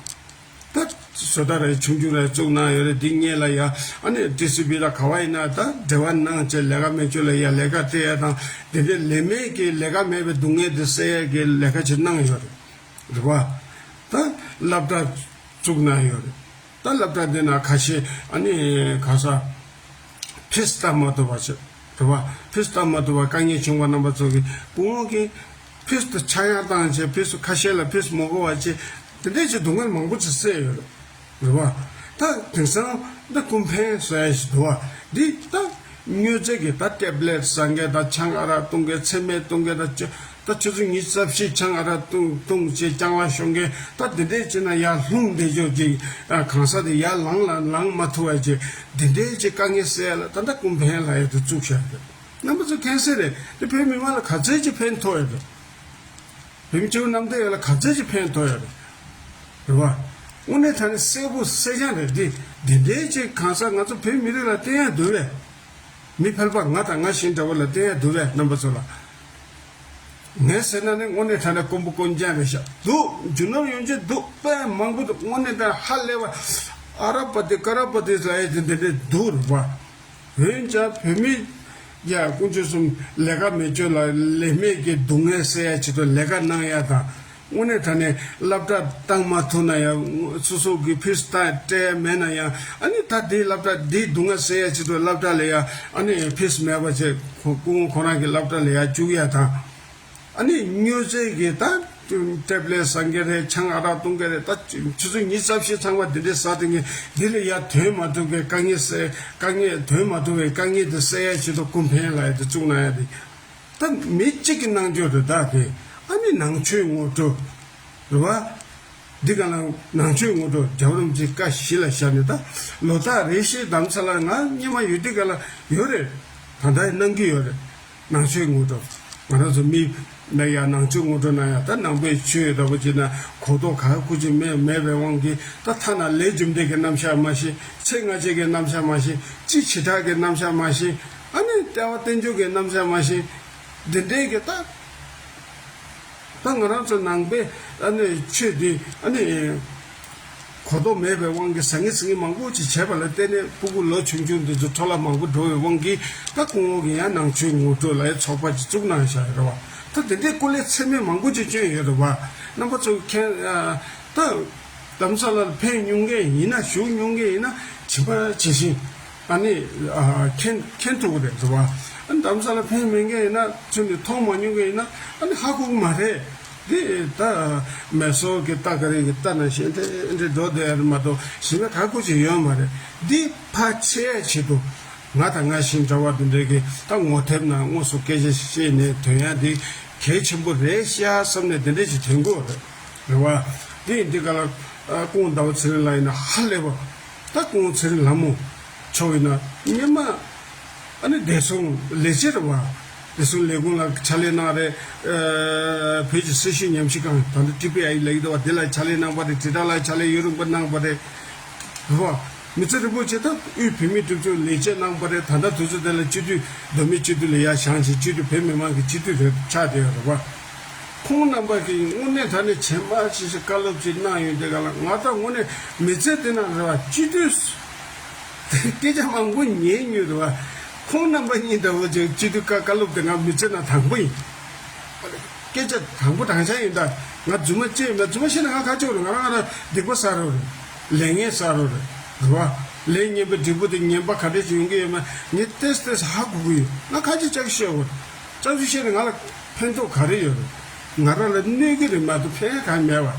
ད་བཟོ་ལྟ་ར་ཆུང་ཆུང་ར་བཙུགས་གནང་ཡོད་རེད། འདི་སྔོན་ལ་ཡ་ཨ་ནི་ཊི་སི་བི་ལ་ག་བ་ཡིན་ན་ད་འབྲེལ་བ་གནང་བྱས་ལས་ཀ་མེད་ཆོས་ལ་ཡ་ལས་ཀ་སྤྲད་ཡ་དང་། དེ་འདྲའི་ལས་མེད་ཀྱི་ལས་ཀ་མེད་པའི་སྡུག་བསྔལ་དེ་སེལ་ཡ་གི་ལས་ཀ་ཅིག་གནང་ཡོད་རེད། རེད་བ། ད་སློབ་གྲྭ་བཙུགས་གནང་ཡོད་རེད། ད་སློབ་གྲྭ་འདི་ན་ཁ་ཤས་ཨ་ནི་ག་ས་ཕིས་བཏང་མ་ཐུབ་པ་ཅིག་རེད་བ། ཕིས་བཏང་མ་ཐུབ་པ་དཀའ་ངལ་བྱུང་བ་རྣམ་པ་ཚོ་གི་སྐུ་ངོ་གི་ཕིས་དུ་ཆག་ཡང་བཏང་བྱས་ཕིས་ཁ་ཤས་ལ་ཕིས་མ་དགོས་པ་བྱས་དེ་འདྲས་ཀྱི་སྡུག་བསྔལ་མང་པོ་ཅིག་བསལ་ཡོད་རེད། རེད་བ། ད་དེང་སང་ད་ཀུན་ཕན་ཟེར་ཡ་ཞིག་འདུག་བ། འདི་ད་མྱོས་རྫས་ཀྱི་ད་ཊེབ་ལེཊ་ཟ་མཁན་ད་ཆང་ཨ་རག་བཏུང་མཁན་ཚད་མེད་བཏུང་མཁན་ད་ཆུ་ད་ཆུ་ཚོད་ཉི་ཤུ་རྩ་བཞི་ཆང་ཨ་རག་བཏུང་བཏུང་བྱས་ལྕང་ལ་ཤོང་མཁན་ད་དེ་འདྲས་བྱས་ན་ཡར་ལྷུང་བསྡད་ཆོག་ཅིག་གང་ཟག་དེ་ཡར་ལངས་ལ་ལངས་མ་ཐུབ་པ་ཅིག་དེ་འདྲས་ཅིག་དཀའ་ངལ་སེལ་ཡ་ལ་ད་ད་ཀུན་ཕན་ལབ་ཡ་དེ་བཙུགས་བཞག་རེད། རྣམ་པ་ཚོ་མཁྱེན་གསལ་རེད། དེ་བོད་མི་མང་ལ་ག་ཚད་ཅིག་ཕན་ཐོགས་ཡོད་རེད། བོད་མི་སྤྱི་བོ་གནམ་བསྟན་ཡོད་ལ་ག་ཚོད་ཅིག་ཕན་ཐོགས་ཡོད་རེད། རེད་བ། དངོས་གནས་དྲང་གནས་གསལ་པོ་གསལ་རྐྱང་རེད་དེ། འདི་འདྲའི་ཅིག་གང་ཟག་ང་ཚོ་བོད་མི་རིགས་ལ་བསྟན་ཡ་འདུག་བས། མི་ཕལ་པ་ང་དང་ང་བཞིན་འདྲ་བོ་ལ་བསྟན་ཡ་འདུག་བས་རྣམ་པ་ཚོ་ལ། ངས་ཟེར་ན་ནི་དངོས་གནས་དྲང་གནས་དཀོན་པོ་དཀོན་རྐྱང་རེད་ཤག་འདུག་རྒྱུ་ནོར་ཡོང་རྒྱུ་འདུག་དཔེ་མང་པོ་འདུག་དངོས་གནས་དྲང་ཧ་ལས་པ། ཨ་རབ་པ་དེ་ཀ་རབ་པ་དེ་ལ་ཡ་དེ་འདི་འདྲས་འདུག་རེད་བ། འོན་ཀྱང་བོད་མི་ཡ་དཀོན་མཆོག་གསུམ་ལས་ཀ་མེད་ཆོས་ལ་ལས་མེད་ཀྱི་སྡུག་བསྔལ་སེལ་ཡ་ཆེད་དུ་ལས་ཀ་གནང་ཡ་དང་། དངོས་གནས་དྲང་གནས་སློབ་གྲྭ་བཏང་མ་ཐུབ་ན་ཡང་སོ་སོ་གི་ཕིས་བཏང་སྤྲད་མེད་ན་ཡང་ཨ་ནི་ད་དེའི་སློབ་གྲྭ་དེའི་སྡུག་བསྔལ་སེལ་ཡ་ཆེད་དུ་སློབ་གྲྭ་ལ་ཡ་ཨ་ནི་ཕིས་མེད་པ་བྱས་ཁོ་སྐུ་ངོ་ཁོ་རང་གི་སློབ་གྲྭ་ལ་ཡ་བཅུག་ཡ་དང་། ཨ་ནི་མྱོས་རྫས་ཀྱི་ད་ཊེབ་ལེཊ་ཟ་མཁན་རེད། ཆང་ཨ་རག་བཏུང་མཁན་རེད། ད་ཆུ་ཚོད་ཉི་ཤུ་རྩ་བཞི་ཚང་མ་འདི་འདྲའི་ཟ་དེ་ངས་འདི་ལ་ཡ་དོན་མ་ཐུབ་པའི་དཀའ་ངལ་སེལ་དཀའ་ངལ་དོན་མ་ཐུབ་པའི་དཀའ་ངལ་དེ་སེལ་ཡ་ཆེད་དུ་ཀུན་ཕན་ལབ་ཡ་དེ་བཙུགས་གནང་ཡ་དེ། ད་མི་གཅིག་གི་གནང་རྒྱུ་རེད། ད་དེ་ཨ་ནི་ནང་ཆོས་ངོ་སྤྲོད་རེད་བ། འདི་ག་ལ་ནང་ཆོས་ངོ་སྤྲོད་རྒྱལ་བ་རིན་པོ་ཆེ་བཀའ་གཞི་ལ་བཞག་ནས་ད་ལོ་རྟགས་རེ་བཞིན་དམ་ས་ལ་ང་སྙེ་མ་ཡོད་དུས་ག་ལ་ཡོད་རེད། ད་ལྟ་གནང་གི་ཡོད་རེད། ནང་ཆོས་ངོ་སྤྲོད་ང་རང་ཚོ་མི་ལ་ཡ་ནང་ཆོས་ངོ་སྤྲོད་གནང་ཡ་ད་ནང་པའི་ཆོས་ལྟ་བུ་བྱས་ན་གོ་རྟོགས་ག་ཁུ་ཅི་མེད་མེད་པའི་དབང་གིས་ད་ཐ་ན་ལས་རྒྱུ་འབྲས་ཀྱི་རྣམ་གཞག་མ་ཤེས། ཚེ་སྔ་ཕྱི་གི་རྣམ་གཞག་མ་ཤེས། སྤྱི་བྱེ་བྲག་གི་རྣམ་གཞག་མ་ཤེས། ཨ་ནི་ལྟ་བ་རྟེན་འབྱུང་གི་རྣམ་གཞག་མ་ཤེས། འདི་འདྲའི་གི་ད། ད་ང་རང་ཚོ་ནང་པའི་ཨ་ནི་ཆོས་འདི་ཨ་ནི་གོ་རྟོགས་མེད་པའི་དབང་གིས་ཟང་ངེ་ཟིང་ངེ་མང་པོ་ཅིག་བྱས་པ་ལ་བརྟེན་ནས་སྤུ་གུ་ལོ་ཆུང་ཆུང་འདི་ཚོ་འཕྲོ་བརླག་མང་པོ་འགྲོ་བའི་དབང་གིས་ད་སྐུ་ངོ་གིས་ཡང་ནང་ཆོས་ངོ་སྤྲོད་ལ་ཡང་ཚོགས་པ་ཅིག་བཙུགས་གནང་བཞག་ཡོད་རེད་བ། ད་དེ་འདྲའི་སྐུ་ལས་ཚད་མེད་མང་པོ་ཅིག་བསྐྱོན་ཡོད་རེད་བ། རྣམ་པ་ཚོ་མཁྱེན་ཨ་ད་དྷ་རམ་ས་ལར་ཕེབས་མྱོང་མཁན་ཡིན་ན་བཞུགས་མྱོང་མཁན་ཡིན་ན་ཇི་མ་ཇི་བཞིན། ཨ་ནི་ཨ་མཁྱེན་མཁྱེན་ཐུབ་ཀྱི་རེད་བ། ཨ་ནི་དྷ་རམ་ས་ལ་ཕེབས་མེད་མཁན་ཡིན་ན་ཚུར་ནས་མཐོང་མ་མྱོང་མཁན་ཡིན་ན་ཨ་ནི་ཧ་གོ་གི་མ་རེད། འདི་ད་མེ་སོར་གྱི་རྟ་ག་རེ་གི་རྟ་ནང་བཞིན་དེ་འདྲ་འགྲོ་བསྡད་ཡ་རེད་མ་གཏོགས་གཞན་པ་ག་གོ་ཅིག་ཡོད་མ་རེད། འདི་ཕལ་ཆེ་ཆེད་དུ་ང་དང་ང་བཞིན་འདྲ་བ་འདི་འདྲ་གི་ད་ངོ་དེབ་ནང་དངོས་སུ་སྐད་ཆ་བཤད་ནས་དོན་ཡ་འདི་གལ་ཆེན་པོ་རེད་ཤག་བསམ་ནས་འདི་འདྲ་ཞིག་དྲན་གྱི་ཡོད་རེད། རེད་བ། དེ་ཡིན་དུས་ག་ལ་ཨ་སྐུ་ངོ་ཟླ་བ་ཚེ་རིང་ལགས་ཡིན་ན་ཧ་ལས་པ། ད་སྐུ་ངོ་ཚེ་རིང་ལྷ་མོ་མཆོག་ཡིན་ན་སྔོན་མ་ཨ་ནི་བདེ་སྲུང་ལས་བྱེད་རེད་བ། བདེ་སྲུང་ལས་ཁུངས་ལ་ཕྱག་ལས་གནང་རེད། ཨ་བོད་ཀྱི་སྲི་ཞུ་ཉམས་ཞིབ་ཁང་ད་ལྟ་ཊི་པི་ཨའི་ལབ་ཀྱི་འདུག་བ། དེ་ལ་ཕྱག་ལས་གནང་བ་རེད། དྲིལ་བསྒྲགས་ལ་ཕྱག་ལས་ཡུན་རིང་པོ་གནང་བ་རེད། རེད་བ། མི་ཚེ་རིང་པོ་བྱས་ད་དབུས་བོད་མིའི་སྒྲིག་འཛུགས་ལས་བྱེད་གནང་བ་རེད། ད་ལྟ་དུས་ཚོད་དེ་ལ་སྤྱི་འཐུས་མདོ་སྨད་སྤྱི་འཐུས་ལ་ཡར་བཞེངས་ཤིང་སྤྱི་འཐུས་བོད་མི་མང་གི་སྤྱི་འཐུས་རེད་ཆགས་བསྡད་ཡོད་རེད་བ། ཁོང་རྣམ་པ་གིས་དངོས་གནས་དྲང་གནས་ཇེ་མང་ཇེ་ཞིག་བཀའ་སློབ་ཅིག་གནང་ཡོང་དུས་ག་ལ་ང་ད་དངོས་གནས་མི་ཚེ་འདི་ནང་རེད་བ་སྤྱི་འཐུས་སྐད་ཆ་མང་པོ་ཉན་མྱོང་རེད་བ། ཁོང་རྣམ་པ་གཉིས་འདྲ་བོ་ཅིག་སྤྱི་འཐུས་བཀའ་བཀའ་སློབ་དེ་ང་མི་ཚེ་ནང་དང་པོ་ཡིན། སྐད་ཆ་དང་པོ་དྲང་བཞག་ཡིན་ད། ང་རྫུན་མ་བཤད་མེད། རྫུན་མ་བཤད་ན་ང་ཁ་ཆེ་བོ་རེད། ང་རང་ང་རང་སྡིག་པ་བསགས་རོགས་རེད། ལས་ངན་བསགས་རོགས་རེད། རེད་བ། ལས་ངན་པའི་འབྲས་བུ་དེ་ངན་པ་ག་འདྲ་ཞིག་ཡོང་གི་ཡོད་མེད་ངས་ཏོག་ཙམ་ཧ་གོ་གི་ཡོད། ང་ཁ་ཆེ་ལྕགས་བཤད་དགོས་རེད། ལྕགས་བཤད་ནས་ང་ལ་ཕན་ཐོགས་ག་རེ་ཡོད་རེད། ང་རང་ལ་གནོད་ཀྱི་རེད་མ་གཏོགས་ཕན་གང་མེད་པ།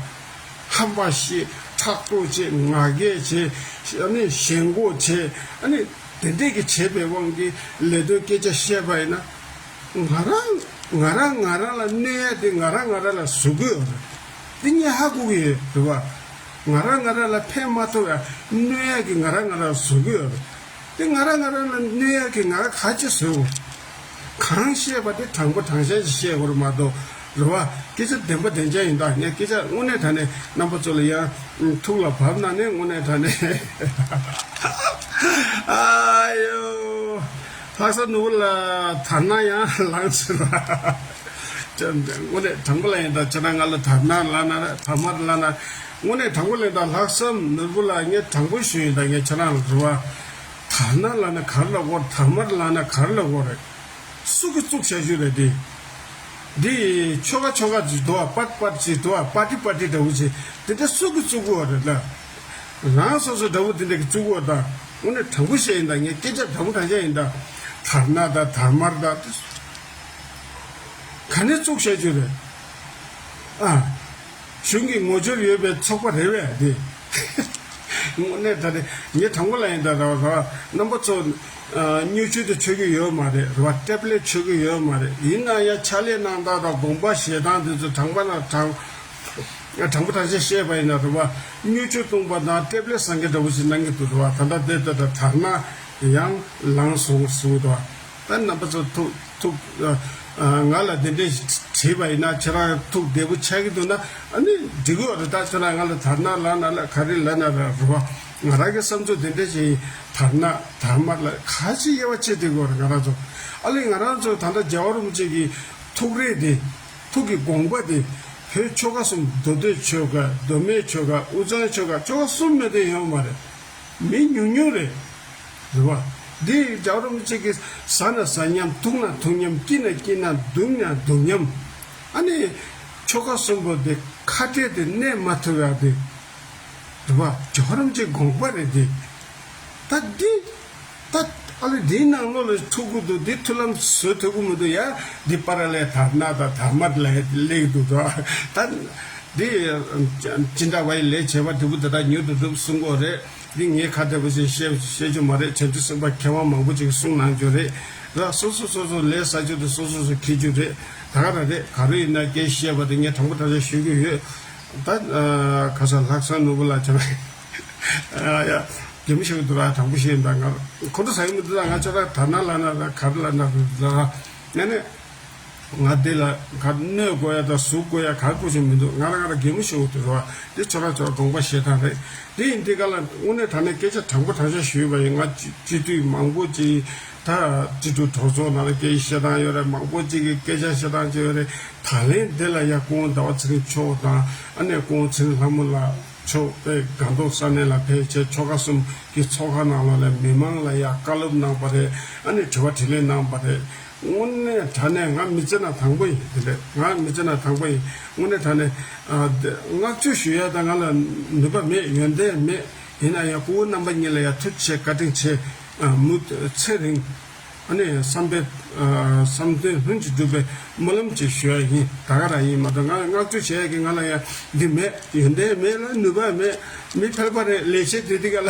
ཧམ་པ་བཤད། ཕྲག་དོག་བྱེད། ང་རྒྱལ་བྱེད། ཨ་ནི་ཞེན་ཁོག་བྱེད། ཨ་ནི་དེ་འདྲས་ཀྱི་བྱེད་པའི་དབང་གིས་ལས་དོན་སྐད་ཆ་བཤད་པ་ཡིན་ན། ང་རང་ང་རང་ང་རང་ལ་གནོད་ཡ་དེ་ང་རང་ང་རང་ལ་བཟོ་གི་ཡོད་རེད། དེ་ངས་ཧ་གོ་གི་ཡོད་རེད་བ། ང་རང་ང་རང་ལ་ཕན་མ་ཐོགས་ཡ་གནོད་ཡ་གི་ང་རང་ང་རང་བཟོ་གི་ཡོད་རེད། དེ་ང་རང་ང་རང་ལ་གནོད་ཡ་གི་ང་རང་ག་ཅི་བཟོས་འོང་། གང་བཤད་པ་དེ་དྲང་པོ་དྲང་བཞག་ཅིག་བཤད་དགོས་རེད་མ་གཏོགས། རེད་བ། སྐད་ཆ་བདེན་པ་བདེན་ཅན་ཡིན་ད། ངས་སྐད་ཆ་དངོས་གནས་དྲང་གནས་རྣམ་པ་ཚོ་ལ་ཡང་ཐུགས་ལ་བབས་ན་ནས་དངོས་གནས་དྲང་གནས། ཨ་ཡོ། ལྷག་བསམ་ནོར་བུ་ལ་དར་ནག་ཡང་ལངས་ཚར་བ། དངོས་གནས་དྲང་པོ་ལ་ཡིན་ད། ཁྱེད་རང་ང་ལ་དར་ནག་ལབ་ན་རེད། དར་དམར་ལབ་ན། དངོས་གནས་དྲང་པོ་ལ་ཡིན་ད། ལྷག་བསམ་ནོར་བུ་ལ་ངས་དྲང་པོ་ཞུ་ཡིན་ད། ངས་ཁྱེད་རང་ལ་རེད་བ། དར་ནག་ལབ་ན་ག་རེ་ལབ་དགོས། དར་དམར་ལབ་ན་ག་རེ་ལབ་དགོས་རེད། སུ་གིས་བཙུགས་བྱ་རྒྱུ་རེད་དེ། འདི་ཆོལ་ཁ་ཆོལ་ཁ་ཅིག་འདུག་བ། པར་པར་ཅིག་འདུག་བ། པར་ཏི་པར་ཏི་འདྲ་བོ་ཅིག་དེ་འདྲ་སུ་གིས་བཙུགས་དགོས་རེད་ལ། རང་སོ་སོ་འདྲ་བོ་དེ་འདྲ་གིས་བཙུགས་དགོས་ད། དངོས་གནས་དྲང་པོ་བཤད་ཡིན་ད། ངས་སྐད་ཆ་དྲང་པོ་དྲང་བཤད་ཡིན་ད། དར་ནག་ད་དར་དམར་ད། ག་ནས་བཙུགས་བྱ་རྒྱུ་རེད། ཨ། གཞུང་གི་ངོ་སྦྱོར་ཡོད་པའི་ཚོགས་པ་རེད་པས་དེ། དངོས་གནས་ད་རེད། ངས་དྲང་པོ་ལབ་ཡིན་ད། ར་བ་ར་བ། རྣམ་པ་ཚོ། ཨ། བརྙས་བཅོས་དེ་ཆོག་གི་ཡོད་མ་རེད། རེད་བ། ཏེབ་ལེ་ཆོག་གི་ཡོད་མ་རེད། ཡིན་ན་ཡང་ཕྱག་ལས་གནང་སྟངས་དང་དགོངས་པ་བཞེས་སྟངས་དེ་ཚོ་དྲང་པོ་ན་དྲང་། དྲང་པོ་དྲང་བཞག་བཤད་པ་ཡིན་ན་རེད་བ། བརྙས་བཅོས་གཏོང་པ་དང་ཏེབ་ལེ་བཟང་གི་འདྲ་བོ་ཞིག་གནང་གི་འདུག་རེད་བ། ད་ལྟ་དེ་ལྟ་དང་དར་ནག་ཡང་ལངས་སོང་ཟེར་གི་འདུག་བ། ད་རྣམ་པ་ཚོ་ཐུགས་ཐུགས། ཨ། ང་ལ་དེ་འདྲས་དྲིས་པ་ཡིན་ན་ཁྱེད་རང་ཐུགས་བདེ་པོ་ཆགས་ཀྱི་འདུག་ན། ཨ་ནི་འགྲིག་གི་ཡོད་རེད། ད་ཁྱེད་རང་ང་ལ་དར་ནག་ལབ་ན་ལ་ག་རེ་ལབ་ན་ར་རེད་བ། ང་རང་གི་བསམ་ཚུལ་དེ་འདྲས་ཞིག་ཡིན། དར་ནག་དར་དམར་ལ་ག་ཅི་དབྱེ་བ་ཕྱེ་བསྡད་ཀྱི་ཡོད་རེད་ང་རང་ཚོ། ཨ་ལས་ང་རང་ཚོ་ད་ལྟ་རྒྱལ་བ་རིན་པོ་ཆེ་གི་ཐུགས་རེ་དེ། ཐུགས་ཀྱི་དགོངས་པ་དེ། བོད་ཆོལ་ཁ་གསུམ། མདོ་སྟོད་ཆོལ་ཁ། མདོ་སྨད་ཆོལ་ཁ། དབུས་གཙང་ཆོལ་ཁ། ཆོལ་ཁ་གསུམ་མེད་དུ་ཡོད་མ་རེད། མི་ཉུང་ཉུང་རེད། རེད་བ། འདི་རྒྱལ་བ་རིན་པོ་ཆེ་གིས་ཟ་ན་ཟ་མཉམ། འཐུང་ན་འཐུང་མཉམ། སྐྱིད་ན་སྐྱིད་མཉམ། སྡུག་ན་སྡུག་མཉམ། ཨ་ནི་ཆོལ་ཁ་གསུམ་པོ་འདི་ཁ་བྲལ་ཏེ་གནས་མ་ཐུབ་ཡག་འདི། རེད་བ། རྒྱལ་བ་རིན་པོ་ཆེའི་དགོངས་པ་རེད་འདི། ད་འདི། ད་ཨ་ལེ་འདིའི་ནང་ལོགས་ལ་ཐུག་གི་འདུག་འདི་མཐུན་ལམ་བཟོ་ཐུབ་ཀྱི་མི་འདུག་ཡ། འདི་པ་ར་ལས་དར་ནག་དང་དར་དམར་ལ་སླེབས་འདུག་ད། ད་འདི་ཅི་འདྲ་བ་ཡི་ལས་བྱེད་པ་འདི་བུ་དེ་དག་ཉུང་དུ་འགྲུབ་གསུང་གི་རེད། འདི་ངས་ཁ་བདེ་པོ་ཞིག་བཤད་བཤད་རྒྱུ་མ་རེད། བྱང་ཆུབ་སེམས་དཔའ་མཁས་དབང་མང་པོ་ཅིག་གསུང་གནང་རྒྱུ་རེད། ད་སོ་སོ་སོ་སོ་ལས་ས་རྒྱུ་དེ་སོ་སོ་སོ་འཁྱེར་རྒྱུ་རེད། ད་ག་རང་རེད། ག་རེ་ཡིན་ན་སྐད་བཤད་པ་དེ་ངས་དྲང་པོ་དྲང་བཞག་ཞུ་གི་ཡོད། ད་ཁ་སང་ལྷག་བསམ་ནོར་བུ་ལགས་བྱས་ན། ཡ། གད་མོ་ཤོར་གི་འདུག་ར། དྲང་པོ་བཤད་ཡིན་ད། ང་ཁོང་ཁྲོ་ཟ་གི་མི་འདུག་ད། ང་ཁྱོད་རང་དར་ནག་ལབ་ན་ར་ག་རེ་ལབ་ན་ར་ཡ་ནི། ང་འདི་ལ་ག་གནོད་དགོས་ཡ་དང་ཟུག་དགོས་ཡ་ག་གོ་ཞིག་མི་འདུག་ང་རང་ང་རང་གད་མོ་ཤོར་གི་འདུག་ར། འདི་ཁྱོད་རང་ཁྱོད་རང་དགོངས་པ་བཞེས་སྟངས་རེད། འདི་ཡིན་འདི་ག་ལ་དངོས་གནས་དྲང་གནས་སྐད་ཆ་དྲང་པོ་དྲང་བཞག་ཞུས་པ་ཡིན། ང་སྤྱི་སྤྱི་འཐུས་མང་པོ་ཅིག་ད་སྤྱི་འཐུས་གྲོས་ཚོགས་ནང་ལ་སྐད་ཆ་བཤད་སྟངས་ཡོད་རེད། མང་པོ་ཅིག་གིས་སྐད་ཆ་བཤད་སྟངས་ཅིག་ཡོད་རེད། ད་ལན་འདི་ལ་ཡ་སྐུ་ངོ་ཟླ་བ་ཚེ་རིང་མཆོག་དང་ཨ་ནེ་སྐུ་ངོ་ཚེ་རིང་ལྷ་མོ་ལགས་མཆོག་དཔེ་སྒང་ཏོག་ས་གནས་ལ་ཕེབས་བྱས་ཆོལ་ཁ་གསུམ་གྱི་ཚོགས་ཁང་ནང་ལོགས་ལ་མི་མང་ལ་ཡ་བཀའ་སློབ་གནང་བ་རེད། ཨ་ནེ་དྲི་བ་དྲིས་ལན་གནང་བ་རེད། དངོས་གནས་དྲང་གནས་ང་མི་ཚེ་ནང་དང་པོ་ཡིན། དེ་འདྲས་ང་མི་ཚེ་ནང་དང་པོ་ཡིན། དངོས་གནས་དྲང་གནས་ཨ་དེ་བསྔགས་བརྗོད་ཞུ་ཡ་ད་ང་ལ་ནུས་པ་མེད། ཡོན་ཏན་མེད། ཡིན་ན་ཡང་སྐུ་ངོ་རྣམ་པ་གཉིས་ལ་ཡ་ཐུགས་རྗེ་ཆེ་བཀའ་དྲིན་ཆེ། ཨ་མུ་ཚེ་རིང་། ཨ་ནི་བསམ་པའི་ཨ་བསམ་དོན་ལྷུན་གྱིས་འགྲུབ་པའི་སྨོན་ལམ་ཅིག་ཞུ་ཡ་ཡིན། ད་ག་རང་ཡིན་མ་གཏོགས་ང་བསྔགས་བརྗོད་བྱེད་ཡ་གི་ང་ལ་ཡང་འདི་མེད། ཡོན་ཏན་མེད་ལ་ནུས་པ་མེད། མི་ཕལ་པ་རེད། ལས་བྱེད་དེ་དེ་ག་ལ་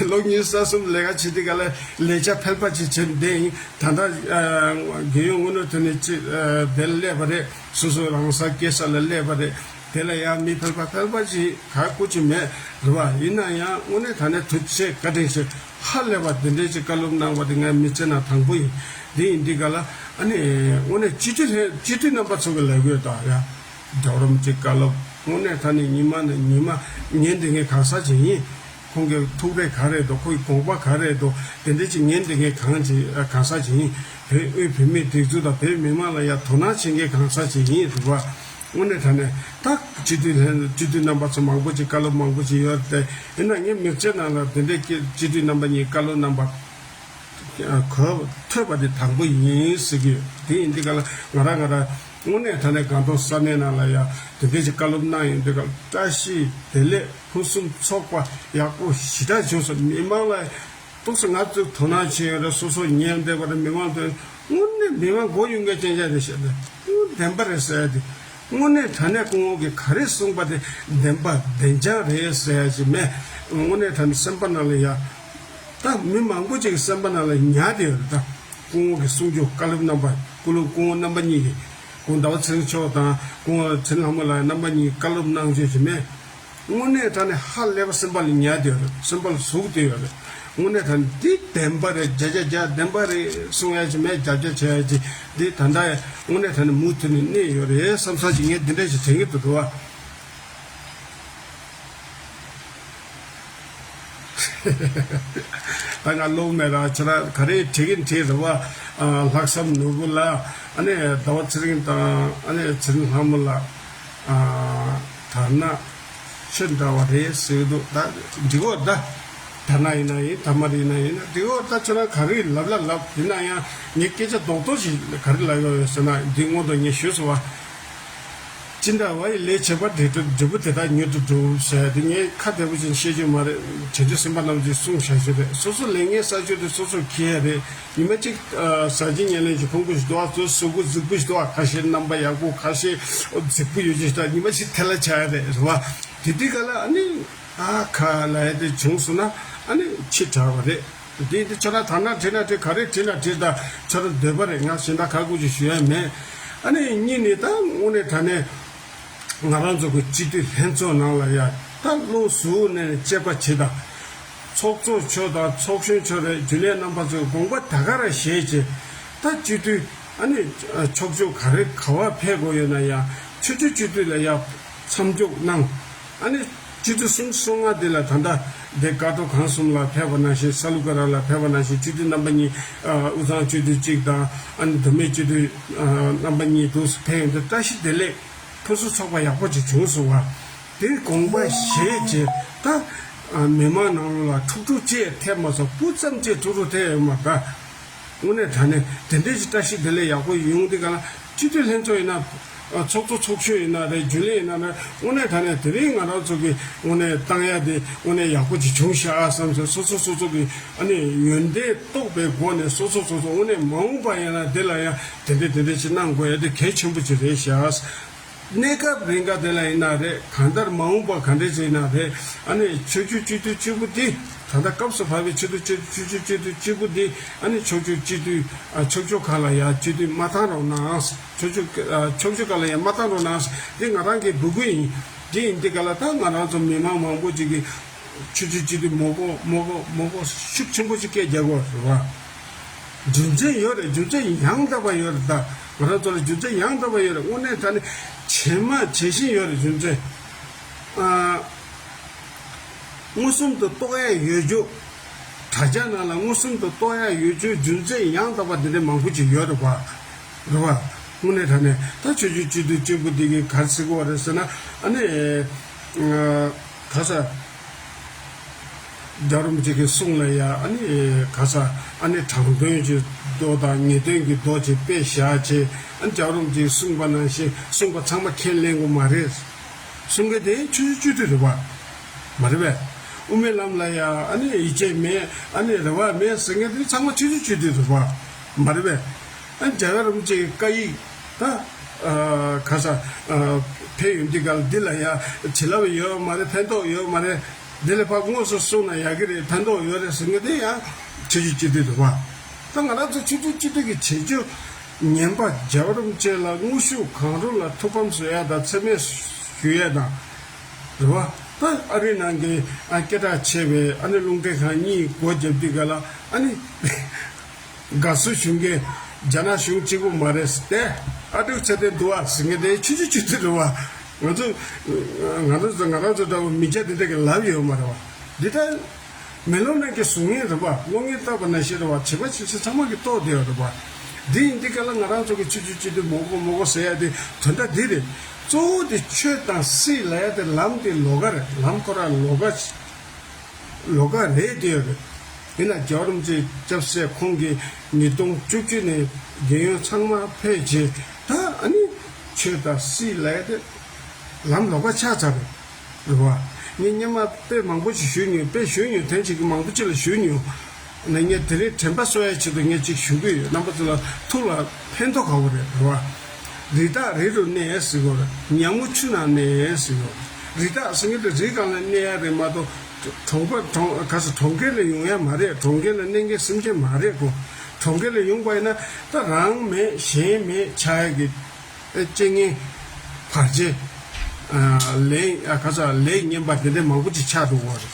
ལོ་ཉི་ཤུ་རྩ་གསུམ་ལས་ཀ་བྱེད་དེ་ག་ལ་ལས་བྱ་ཕལ་པ་ཅིག་བྱེད་བསྡད་ཡིན། ད་ལྟ་ཨ་རྒྱལ་ཡོངས་དངོས་གནས་དོན་ནས་ཅི་ཨ་དེ་ལ་སླེབས་པ་རེད། སོ་སོ་རང་ས་སྐྱེས་ས་ལ་སླེབས་པ་རེད། དེ་ལ་ཡང་མི་ཕལ་པ་ཕལ་པ་ཅིག་ག་སྐུ་ཅིག་མེད་རེད་བ། ཡིན་ན་ཡང་དངོས་གནས་དྲང་གནས་ཐུགས་རྗེ་ཆེ་བཀའ་དྲིན་ཆེ། ཧ་ལས་པ་དེ་འདྲའི་ཅིག་བཀའ་སློབ་གནང་བ་དེ་ངའི་མི་ཚེ་ནང་དང་པོ་ཡིན། འདི་ཡིན་འདི་ག་ལ་ཨ་ནི་དངོས་གནས་སྤྱི་འཐུས་ལྷན་སྤྱི་འཐུས་རྣམ་པ་ཚོ་གི་ལས་འགུལ་དང་ཡ། རྒྱལ་བ་རིན་པོ་ཆེའི་བཀའ་སློབ་དངོས་གནས་ད་ནི་ཉི་མ་ནས་ཉི་མ་ཉན་བསྡད་མཁན་གང་ཟག་ཅིག་ཡིན། ཁོང་གི་ཐུགས་རེ་ག་རེ་འདུག་ཁོའི་དགོངས་པ་ག་རེ་འདུག་དེ་འདྲའི་ཅིག་ཉན་བསྡད་མཁན་གང་ཅིག་གང་ཟག་ཅིག་ཡིན། བོད་དབུས་བོད་མིའི་སྒྲིག་འཛུགས་དང་བོད་མི་མང་ལ་ཡ་དོ་སྣང་བྱེད་མཁན་གང་ཟག་ཅིག་ཡིན་རེད་བ། དངོས་གནས་དྲང་གནས་ད་སྤྱི་འཐུས་ལྷན་སྤྱི་འཐུས་རྣམ་པ་ཚོ་མང་པོ་ཅིག་བཀའ་སློབ་མང་པོ་ཅིག་ཡོད་རེད་དེ། ཡིན་ན་ངའི་མི་ཚེ་ནང་ལ་དེ་འདྲའི་སྐྱེ་སྤྱི་འཐུས་རྣམ་པ་གཉིས་བཀའ་སློབ་གནང་བ་གོ་ཐོས་པ་དེ་དང་པོ་ཡིན་ཟེར་གི་ཡོད། དེ་ཡིན་དུས་ག་ལ་ང་རང་ང་རང་དངོས་གནས་དྲང་གནས་སྒང་ཏོག་ས་གནས་ནང་ལ་ཡ་དེ་འདྲའི་ཅིག་བཀའ་སློབ་གནང་ཡོང་དུས་ག་ལ་བཀྲ་ཤིས་བདེ་ལེགས་ཕུན་སུམ་ཚོགས་པ་ཡག་པོ་ཞེ་དྲག་བྱུང་སོང་། མི་མང་ལ། ཏོག་ཙམ་ང་ཚོས་དོ་སྣང་བྱེད་ཡོད་རེད། སོ་སོ་ཉན་བསྡད་པ་རེད། མི་མང་དོན་དངོས་གནས་མི་མང་མགོ་གཡོག་མཁན་ཅན་ཅན་རེད་བཤད་དེ་དངོས་བདེན་པ་རེད་ཟེར་ཡ་དེ་ དངོས་གནས་དྲང་གནས་སྐུ་ངོ་གིས་ག་རེ་གསུངས་པ་དེ་བདེན་པ་བདེན་རྐྱང་རེད་ཟེར་ཡ་ཞིག་མེད། དངོས་གནས་དྲང་གནས་སེམས་པ་ནང་ལ་ཡ། ད་མི་མང་པོ་ཅིག་གི་སེམས་པ་ནང་ལ་ཉར་བསྡད་ཡོད་རེད་ད། སྐུ་ངོ་གི་གསུང་རྒྱུ་བཀའ་སློབ་རྣམ་པ། སྐུ་སློབ་སྐུ་ངོ་རྣམ་པ་གཉིས་ཀྱིས། སྐུ་ངོ་ཟླ་བ་ཚེ་རིང་མཆོག་དང་སྐུ་ངོ་ཚེ་རིང་ལྷ་མོ་ལགས་རྣམ་པ་གཉིས་ཀྱིས་བཀའ་སློབ་གནང་བྱས་ཞིག་མེད། དངོས་གནས་དྲང་གནས་ཧ་ལས་པ་སེམས་པ་ལ་ཉར་བསྡད་ཡོད་རེད། སེམས་པ་ལ་ཟུག་བསྡད་ཡོད་རེད། དངོས་གནས་དྲང་གནས་འདི་བདེན་པ་རེད། བརྒྱ་ཆ་བརྒྱ་བདེན་པ་རེད་གསུང་ཡ་ཅིག་མེད། རྒྱབ་སྐྱོར་བྱེད་ཡ་ཅིག་འདི་ད་ལྟ་ཡ་དངོས་གནས་དྲང་གནས་མུ་མཐུད་ནས་གནས་ཡོད་རེད་བསམ་ས་ཅིག་ངས་འདི་འདྲ་ཞིག་དྲན་གྱི་འདུག་རེད་བ། ད་ང་ལོག་མེད་ར་ཁྱེད་རང་ག་རེ་བྲིས་ཀྱིན་བྲིས་རེད་བ། ལྷག་བསམ་ནོར་བུ་ལགས། ཨ་ནི་ཟླ་བ་ཚེ་རིང་དང་ཨ་ནི་ཚེ་རིང་ལྷ་མོ་ལགས། དར་ནག་ཆོས་འདྲ་བ་རེད་ཟེར་གྱི་འདུག་ད་འགྲིག་གོ་ད། དར་ནག་ཡིན་ན་ཡིན། དར་དམར་ཡིན་ན་ཡིན་ན་འགྲིག་གོ་ད། ཁྱོད་རང་ག་རེ་ལབ་ལ་ལབ། ཡིན་ན་ཡང་ངས་སྐད་ཆ་རྡོག་རྡོག་ཞིག་ག་རེ་ལབ་ཡོད་ཟེར་ན། འདི་སྔོན་དུ་ངས་ཞུས་སོང་བ། ཅི་འདྲ་བ་ཡི་ལས་བྱེད་པ་དེ་འབྲས་བུ་དེ་དག་མྱུར་དུ་འགྲུབ་ཟེར་དེ་ངས་ཁ་བདེ་པོ་ཅིག་བཤད་རྒྱུ་མ་རེད། བྱང་ཆུབ་སེམས་དཔའ་རྣམས་ཀྱིས་གསུངས་བཞག་རྒྱུ་རེད། སོ་སོ་ལས་ངན་བསགས་རྒྱུ་དེ་སོ་སོར་འཁྱེར་ཡ་རེད། ཉི་མ་གཅིག་ཨ་ཟ་ཆས་ཉལ་ལེན་གྱི་ཕུང་པོ་ཞིག་འདུག་ཨ། ཚོ་གཟུགས་པོ་རྫིག་པོ་ཞིག་འདུག་ཨ། ཁ་ཤས་རྣམ་པ་ཡག་པོ། ཁ་ཤས་རྫིག་པོ་ཡོད་ཀྱི་ཞིག་འདུག་ཨ། ཉི་མ་གཅིག་ཐལ་ལ་ཆགས་ཡ་རེད། རེད་བ། དེ་དུས་ག་ལ་ཨ་ནི་ཨ་ཁ་ལ་ཡ་དེ་བྱུང་སོང་ན་ཨ་ནི་ཕྱི་དྲགས་པ་རེད། དེ་དེ་ཁྱོད་རང་དར་ནག་བྲིས་ན་བྲིས། ག་རེ་བྲིས་ན་བྲིས། ད་ཁྱོད་རང་འདོད་པ་རེད། ང་གཞན་དག་ཁ་ཁུ་ཅིག་ཞུ་ཡ་མེད། ཨ་ནི་གཉིས་ནི་ད་དངོས་གནས་དྲང་གནས་ང་རང་ཚོ་གི་སྤྱི་འཐུས་ལྷན་ཚོགས་ནང་ལ་ཡ་ད་བློ་གཟུ་བོ་ནས་དཔྱད་པ་བྱེད་དང་། ཚོགས་གཙོ་མཆོག་དང་ཚོགས་གཞོན་མཆོག་རེད། རྒྱུན་ལས་རྣམ་པ་ཚོས་དགོངས་པ་ད་ག་རང་བཞེས་བྱས། ད་སྤྱི་འཐུས་ཨ་ནི་ཕྱོགས་ཕྱོགས་ག་རེ་ག་བ་ཕེབས་དགོས་ཡོད་ན་ཡང་ཆོས་བརྒྱུད་སྤྱི་འཐུས་ལ་ཡ་མཚམས་འཇོག་གནང་། ཨ་ནི་སྤྱི་འཐུས་སུམ་ཅུ་སོ་ལྔ་དེ་ལ་ད་ལྟ་དེ་ཀ་ཏོ་གང་གསུམ་ལ་ཕེབས་པ་ནང་བཞིན། ས་ལུ་ཀ་ར་ལ་ཕེབས་པ་ནང་བཞིན། སྤྱི་འཐུས་རྣམ་པ་གཉིས། ཨ་དབུས་གཙང་སྤྱི་འཐུས་གཅིག་དང་། ཨ་ནི་མདོ་སྨད་སྤྱི་འཐུས་ཨ་རྣམ་པ་གཉིས་འདུག་སེ་ཕེབས་ཡོང་དུས་བཀྲ་ཤིས་བདེ་ལེགས། ཕུན་སུམ་ཚོགས་པ་ཡག་པོ་ཅིག་བྱུང་སོང་བ། དེ་དགོངས་པ་བཞེས་བྱས་ད་ཨ་མི་མང་ནང་ལོགས་ལ་འཁྲུག་འཁྲུག་ཅིག་ཐེབས་མ་སོང་། སྤུ་ཙམ་ཅིག་འཁྲུག་འཁྲུག་ཐེབས་ཡོད་མ་རེད། དངོས་གནས་དྲང་གནས་དེ་འདྲའི་ཅིག་བཀྲ་ཤིས་བདེ་ལེགས་ཡག་པོ་ཡོང་དུས་ག་ལ་སྤྱི་འཐུས་ལྷན་ཚོགས་ཡིན་ན། ཨ་ཚོགས་གཙོ་ཚོགས་གཞོན་ཡིན་ན་རེད། རྒྱུན་ལས་ཡིན་ན་རེད། དངོས་གནས་དྲང་གནས་དེ་རིང་ང་རང་ཚོ་གི་དངོས་གནས་བཏང་ཡ་དེ་དངོས་གནས་ཡག་པོ་ཅིག་བྱུང་ཤག་བསམ་སོང་། སོ་སོ་སོ་སོ་གི་ཨ་ནི་ཡོན་ཏན་རྟོགས་པའི་སྒོ་ནས་སོ་སོ་སོ་སོ་དངོས་གནས་མ་འོངས་པ་ཡིན་ན་དེ་ལ་ཡང་དེ་འདྲས་དེ་འདྲས་ཅིག་གནང་དགོས་ཡ་དེ་གལ་ཆེན་པོ་ཅིག་རེད་ཤག་གནས་སྐབས་རིང་ག་དེ་ལ་ཡིན་ན་རེད། གང་ལྟར་མ་འོངས་པ་ག་འདྲས་ཅིག་ཡིན་ན་རེད། ཨ་ནི་ཆོས་བརྒྱུད་སྤྱི་འཐུས་གཅིག་པུ་འདི། ད་ལྟ་སྐབས་སུ་བབས་པའི་ཆོས་བརྒྱུད་སྤྱི་ཆོས་བརྒྱུད་སྤྱི་འཐུས་གཅིག་པུ་འདི། ཨ་ནི་ཕྱོགས་བརྒྱུད་སྤྱི་འཐུས་ཨ་ཕྱོགས་བརྒྱུད་ཁག་ལ་ཡང་སྤྱི་འཐུས་མ་བཏང་རོགས་གནང་། ཕྱོགས་བརྒྱུད་ཨ་ཕྱོགས་བརྒྱུད་ཁག་ལ་ཡང་མ་བཏང་རོགས་གནང་། འདི་ང་རང་གི་འབོད་སྐུལ་ཡིན། འདི་ཡིན་འདི་ག་ལ་ད་ང་རང་ཚོ་མི་མང་མང་པོ་ཅིག་གིས་ཆོས་བརྒྱུད་སྤྱི་འཐུས་མི་དགོས་མི་དགོས་མི་དགོས་ཤུགས་ཆེན་པོ་ཅིག་སྐད་རྒྱག་གི་ཡོད་རེད་བ། རྒྱུ་མཚན་ཡོད་རེད། རྒྱུ་མཚན་ཡང་དག་པ་ཡོད་རེད། ད་ང་རང་ཚོ་ལ་རྒྱུ་མཚན་ཡང་དག་པ་ཡོད་རེད། དངོས་གནས་དྲང་གནས་ཇེ་མང་ཇེ་ཞན་ཡོད་རེད། རྒྱུ་མཚན་ཨ་མངོན་སུམ་དུ་རྟོགས་ཡ་ཡོད་རྒྱུ། དྲ་རྒྱ་ནང་ལ་མངོན་སུམ་དུ་རྟོགས་ཡ་ཡོད་རྒྱུ་རྒྱུ་མཚན་ཡང་དག་པ་འདི་འདྲ་མང་པོ་ཅིག་ཡོད་རེད་བ། རེད་བ། དངོས་གནས་དྲང་གནས་ད་ཆོས་བརྒྱུད་སྤྱི་འཐུས་གཅིག་པུ་འདི་གིས་ག་རེ་ཟེར་གྱི་ཡོད་རེད་ཟེར་ན། ཨ་ནི་ཨ་ག་ས། རྒྱལ་བ་རིན་པོ་ཆེ་གི་གསུང་ལ་ཡ་ཨ་ནི་ག་ས་ཨ་ནི་དྲང་དོན་གྱི་མདོ་དང་ངེས་དོན་གྱི་མདོ་ཅིག་དཔེ་བཞག་བྱས། ཨ་ནི་རྒྱལ་བ་རིན་པོ་ཆེས་གསུངས་པ་ནང་བཞིན་གསུངས་པ་ཚང་མ་ཁས་ལེན་དགོས་མ་རེད། གསུང་མཁན་དེ་ཆོས་བརྒྱུད་སྤྱི་འཐུས་རེད་བ། མ་རེད་པས། དབུ་མའི་ལམ་ལ་ཡ་ཨ་ནི་ཡིད་ཆེས་མེད། ཨ་ནི་རེ་བ་མེད་ཟེར་མཁན་དེ་ཚང་མ་ཆོས་བརྒྱུད་སྤྱི་འཐུས་རེད་བ། མ་རེད་པས། ཨ་ནི་རྒྱལ་བ་རིན་པོ་ཆེ་གི་བཀའ་ཡིག་ད་ཨ་ག་ས་ཨ་ཕེབས་ཡོང་དུས་ག་ལ་འདི་ལ་ཡ་བྱིན་རླབས་ཡོད་མ་རེད། ཕན་ཐོགས་ཡོད་མ་རེད། འདི་ལས་ཕར་དངོས་སུ་གསུངས་ན་ཡག་གི་རེད། ཕན་ཐོགས་ཡོད་རེད་ཟེར་མཁན་དེ་ཡང་ཆོས་བརྒྱུད་སྤྱི་འཐུས་རེད་བ། ད་ང་རང་ཚོ་ཆོས་བརྒྱུད་སྤྱི་འཐུས་ཀྱི་བྱེད་སྤྱོད་ངན་པ། རྒྱལ་བ་རིན་པོ་ཆེ་ལ་དངོས་ཤུགས་གང་རུང་ལ་ཐུགས་ཕམ་བཟོ་ཡ་དང་མཚན་སྨད་ཞུ་ཡ་དང་རེད་བ། ད་ཨ་རིའི་ནང་གི་ཨ་སྐད་གྲགས་ཆེ་བའི་ཨ་ནི་རླུང་འཕྲིན་ཁང་གཉིས་སྒོ་བརྒྱབ་དུས་ག་ལ་ཨ་ནི་དགའ་བསུ་ཞུ་མཁན་རྒྱ་ནག་གཞུང་གཅིག་པུ་མ་རེད་ཟེར་ཏེ། ཨ་འབྲུག་ཚེ་བརྟན་འདུག་ཨ་ཟེར་མཁན་དེ་ཆོས་བརྒྱུད་སྤྱི་འཐུས་རེད་བ། ང་ཚོ་ང་རང་ཚོ་ང་རང་ཚོ་འདྲ་བོ་མི་སྐྱ་དེ་འདྲ་གི་ལབ་ཡོད་མ་རེད་བ། འདི་ལྟར་མེ་ལོང་ནང་གི་གཟུགས་བརྙན་རེད་བ། གློག་བརྙན་ལྟ་བུ་ནང་བཞིན་རེད་བ། བྱིས་པ་ཆུང་ཆུང་ཚང་མ་གིས་རྟོགས་བསྡད་ཡོད་རེད་བ། འདི་ཡིན་དུས་ག་ལ་ང་རང་ཚོ་གི་ཆོས་བརྒྱུད་སྤྱི་འཐུས་མི་དགོས་མི་དགོས་ཟེར་ཡ་དེ་དོན་དག་འདི་རེད། གཙོ་བོ་དེ་ཆོས་དང་སྲིད་ལབ་ཡ་དེ་ལམ་དེ་ལོགས་ཀ་རེད། ལམ་ཁོ་རང་ལོགས་ཀ་ལོགས་ཀ་རེད་དེ་ཡོད་རེད། ཡིན་ན་རྒྱལ་བ་རིན་པོ་ཆེའི་སྐྱབས་གསོལ་ཁོང་གིས་ཉིས་སྟོང་བཅུ་གཅིག་ནས་རྒྱལ་ཡོངས་ཚང་མ་ཕེབས་བྱས། ད་ཨ་ནི་ཆོས་དང་སྲིད་ལབ་ཡ་དེ་ལམ་ལོགས་ཀ་ཆགས་ཚར་རེད། རེད་བ། ངས་སྔོན་མ་དཔེ་མང་པོ་ཞིག་ཞུས་མྱོང་། དཔེ་ཞུས་མྱོང་། དོན་གཅིག་གི་མང་པོ་ཅིག་ལ་ཞུས་མྱོང་། ནས་ངས་དེ་རིང་དྲན་པ་གསོ་ཡའི་ཆེད་དུ་ངས་ཅིག་ཞུ་གི་ཡོད། རྣམ་པ་ཚོ་ལ་ཐུགས་ལ་ཕན་ཐོགས་དགའ་བོ་རེད། རེད་བ། རི་དྭགས་རི་རུ་གནས་ཟེར་གོ་ར། ཉ་མོ་ཆུ་ནང་གནས་ཟེར་གོ། རི་དྭགས་ཟེར་མཁན་དེ་རི་སྒང་ལ་གནས་ཡ་རེད་མ་གཏོགས། གྲོང་པ་གྲོང་ག་ས་གྲོང་ཁྱེར་ལ་ཡོང་ཡ་མ་རེད། གྲོང་ཁྱེར་ལ་གནས་མཁན་སེམས་ཅན་མ་རེད་གོ། གྲོང་ཁྱེར་ལ་ཡོང་པ་ཡིན་ན་ད་རང་མེད་གཞན་མེད་ཆགས་ཡ་གི་ཨེ་རྐྱེན་ངན་བར་ཆད། ཨ་ལས་ཨ་ག་ས་ལས་ངན་པ་དེ་འདྲ་མང་པོ་ཅིག་ཆགས་འགྲོ་གོ་རེད།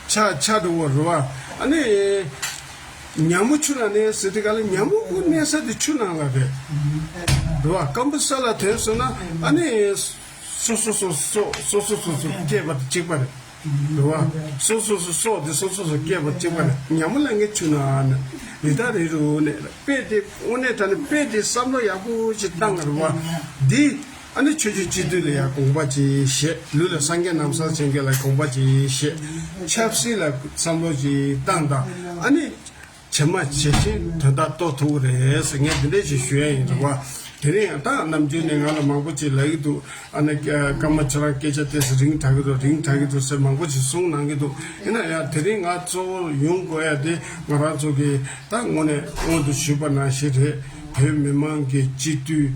ཆགས་ཆགས་འགྲོ་གོ་རེད་བ། ཨ་ནི། ཉ་མོ་ཆུ་ནང་གནས་ཟེར་དུས་ག་ལ་ཉ་མོ་ཁོ་གནས་ས་དེ་ཆུ་ནང་ལ་རེད། རེད་བ། སྐམ་པོ་ས་ལ་ཐོན་སོང་ན་ཨ་ནི་སོ་སོ་སོ་སོ་སོ་སོ་སོ་སོ་སྐྱེས་པ་དང་གཅིག་པ་རེད། རེད་བ། སོ་སོ་སོ་སོ་དེ་སོ་སོ་སོ་སྐྱེས་པ་གཅིག་པ་རེད། ཉ་མོ་ལ་ངའི་ཆུ་ནང་ནས་རི་དྭགས་རི་རུ་གནས་དཔེ་དེ་དངོས་གནས་དྲང་གནས་དཔེ་དེ་བསམ་བློ་ཡག་པོ་ཞིག་བཏང་རེད་བ། འདི། ཨ་ནི་ཆོས་བརྒྱུད་སྤྱི་འཐུས་ལ་ཡང་དགོངས་པ་ཅིག་བཞེས། ལུས་ལ་སངས་རྒྱས་རྣམ་གསལ་ཅན་གྱི་ལ་དགོངས་པ་ཅིག་བཞེས། ཆབ་སྲིད་ལ་བསམ་བློ་ཅིག་བཏང་དང་། ཨ་ནི་ཇི་མ་ཇི་བཞིན་དོན་དག་རྟོགས་ཐུབ་ཀྱི་རེད་ཟེར་ངས་འདི་འདྲས་ཞིག་ཞུ་ཡ་ཡིན་རེད་བ། དེ་རིང་ཡང་ད་ནམ་རྒྱུན་ནས་ང་ལ་མང་པོ་ཅིག་ལབ་ཀྱི་འདུག་ཨ་ནི་ཀརྨ་ཁྱོད་རང་སྐད་ཆ་དེ་ཚོ་རིང་དྲགས་ཀྱི་འདུག་རིང་དྲགས་ཀྱི་འདུག་ཟེར་མང་པོ་ཅིག་གསུངས་གནང་གི་འདུག་ཡིན་ན་ཡང་དེ་རིང་ང་གཙོ་བོ་ཡོང་དགོས་ཡ་དེ་ང་རང་ཚོ་གི་ད་དངོས་གནས་སྔོན་དུ་ཞུས་པ་ནང་བཞིན་རེད། བོད་མི་མང་གི་སྤྱི་འཐུས།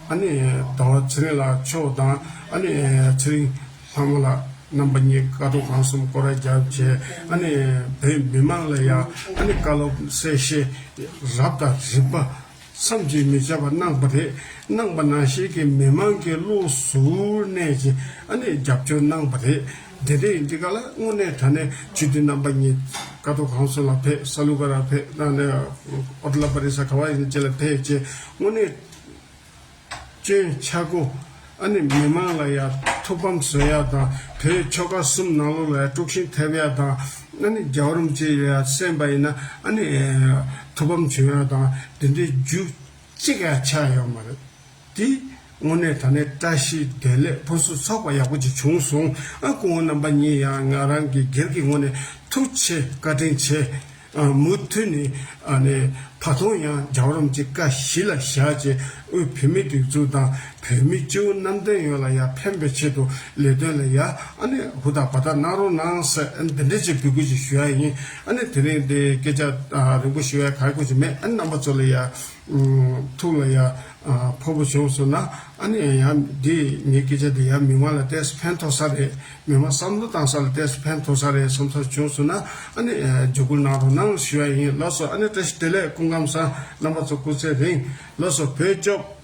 ཨ་ནི་ཟླ་བ་ཚེ་རིང་ལགས་མཆོག་དང་། ཨ་ནི་ཚེ་རིང་ལྷ་མོ་ལགས་རྣམ་པ་གཉིས་ཀ་ཐོག་གང་གསུམ་སྐོར་ར་རྒྱབ་བྱས། ཨ་ནི་བོད་མི་མང་ལ་ཡང་ཨ་ནི་བཀའ་སློབ་གསལ་བཤད་རབ་དང་རིམ་པ་བསམ་གྱིས་མི་ཁྱབ་པ་གནང་བ་རེད། གནང་བ་ནང་བཞིན་གྱི་མི་མང་གི་བློ་གཟུར་གནས་ཀྱི་ཨ་ནི་རྒྱབ་སྐྱོར་གནང་བ་རེད། དེ་འདྲ་ཡིན་དུས་ག་ལ་དངོས་གནས་དྲང་གནས་སྤྱི་འཐུས་རྣམ་པ་གཉིས་ཀ་ཐོག་གང་གསུམ་ལ་ཕེབས། ས་ལུ་ག་ར་ཕེབས། ཨ་ནི་ཨོ་ཏ་ལ་པ་རི་ས་ག་བ་ཡིན་ཅེ་ལ་ཕེབས་བྱས་དངོས་གནས། སྐྱོན་ཆ་གོ། ཨ་ནི་མི་མང་ལ་ཡང་ཐུགས་ཕམ་བཟོ་ཡ་དང་བོད་ཆོལ་ཁ་གསུམ་ནང་ལོགས་ལ་ཡང་དཀྲུག་ཤིང་ཐེབས་ཡ་དང་། ཨ་ནི་རྒྱལ་བ་རིན་པོ་ཆེ་ལ་ཡང་གསན་པ་ཡིན་ན་ཨ་ནི་ཐུགས་ཕམ་བྱུང་ཡ་དང་དེ་འདྲའི་རྒྱུ་གཅིག་ཡང་ཆགས་ཡོད་མ་རེད། དེ་དངོས་གནས་དྲང་གནས་བཀྲ་ཤིས་བདེ་ལེགས་ཕུན་སུམ་ཚོགས་པ་ཡག་པོ་ཅིག་བྱུང་སོང་། ཨ་སྐུ་ངོ་རྣམ་པ་གཉིས་ཡང་ང་རང་གི་སྒེར་གྱི་ངོས་ནས་ཐུགས་རྗེ་ཆེ་བཀའ་དྲིན་ཆེ། ཨ་མུ་མཐུད་ནས་ཨ་ནི་ད་དུང་ཡང་རྒྱལ་བ་རིན་པོ་ཆེ་བཀའ་གཞི་ལ་བཞག་བྱས་དབུས་བོད་མིའི་སྒྲིག་འཛུགས་དང་བོད་མི་སྤྱི་བོ་གནམ་བསྟན་ཡོངས་ལ་ཡང་ཕན་པའི་ཆེད་དུ་ལས་དོན་ལ་ཡང་ཨ་ནི་ཧུར་ཐག་འབད་ཐག་གནང་རོགས་གནང་ཟེར་ཨ་ནི་འདི་འདྲ་ཅིག་འབོད་སྐུལ་ཅིག་ཞུ་ཡ་ཡིན། ཨ་ནི་དེ་རིང་འདི་སྐད་ཆ་ཨ་རིང་པོ་ཞུ་ཡ་ག་རེ་དགོས་ཅིག་མེད། ཨ་ནི་རྣམ་པ་ཚོ་ལ་ཡང་ཐུགས་ལ་ཡང་ཕོག་པོ་བྱུང་སོང་ན་ཨ་ནི་ཡང་འདི་ངའི་སྐད་ཆ་འདི་ཡང་མི་མང་ལ་ཏོག་ཙམ་ཕན་ཐོགས་ས་རེད། མི་མང་བསམ་བློ་བཏང་ས་ལ་ཏོག་ཙམ་ཕན་ཐོགས་ས་རེད་བསམ་ས་བྱུང་སོང་ན་ཨ་ནི་འཇུག་སྐུལ་གནང་རོགས་གནང་ཞུ་ཡ་ཡིན། ལགས་སོ། ཨ་ནི་བཀྲ་ཤིས་བདེ་ལེགས། སྐུ་ཁམས་བཟང་། རྣམ་པ་ཚོ་སྐུ་ཚེ་རིང་། ལགས་སོ། བོད་སྐྱོབ།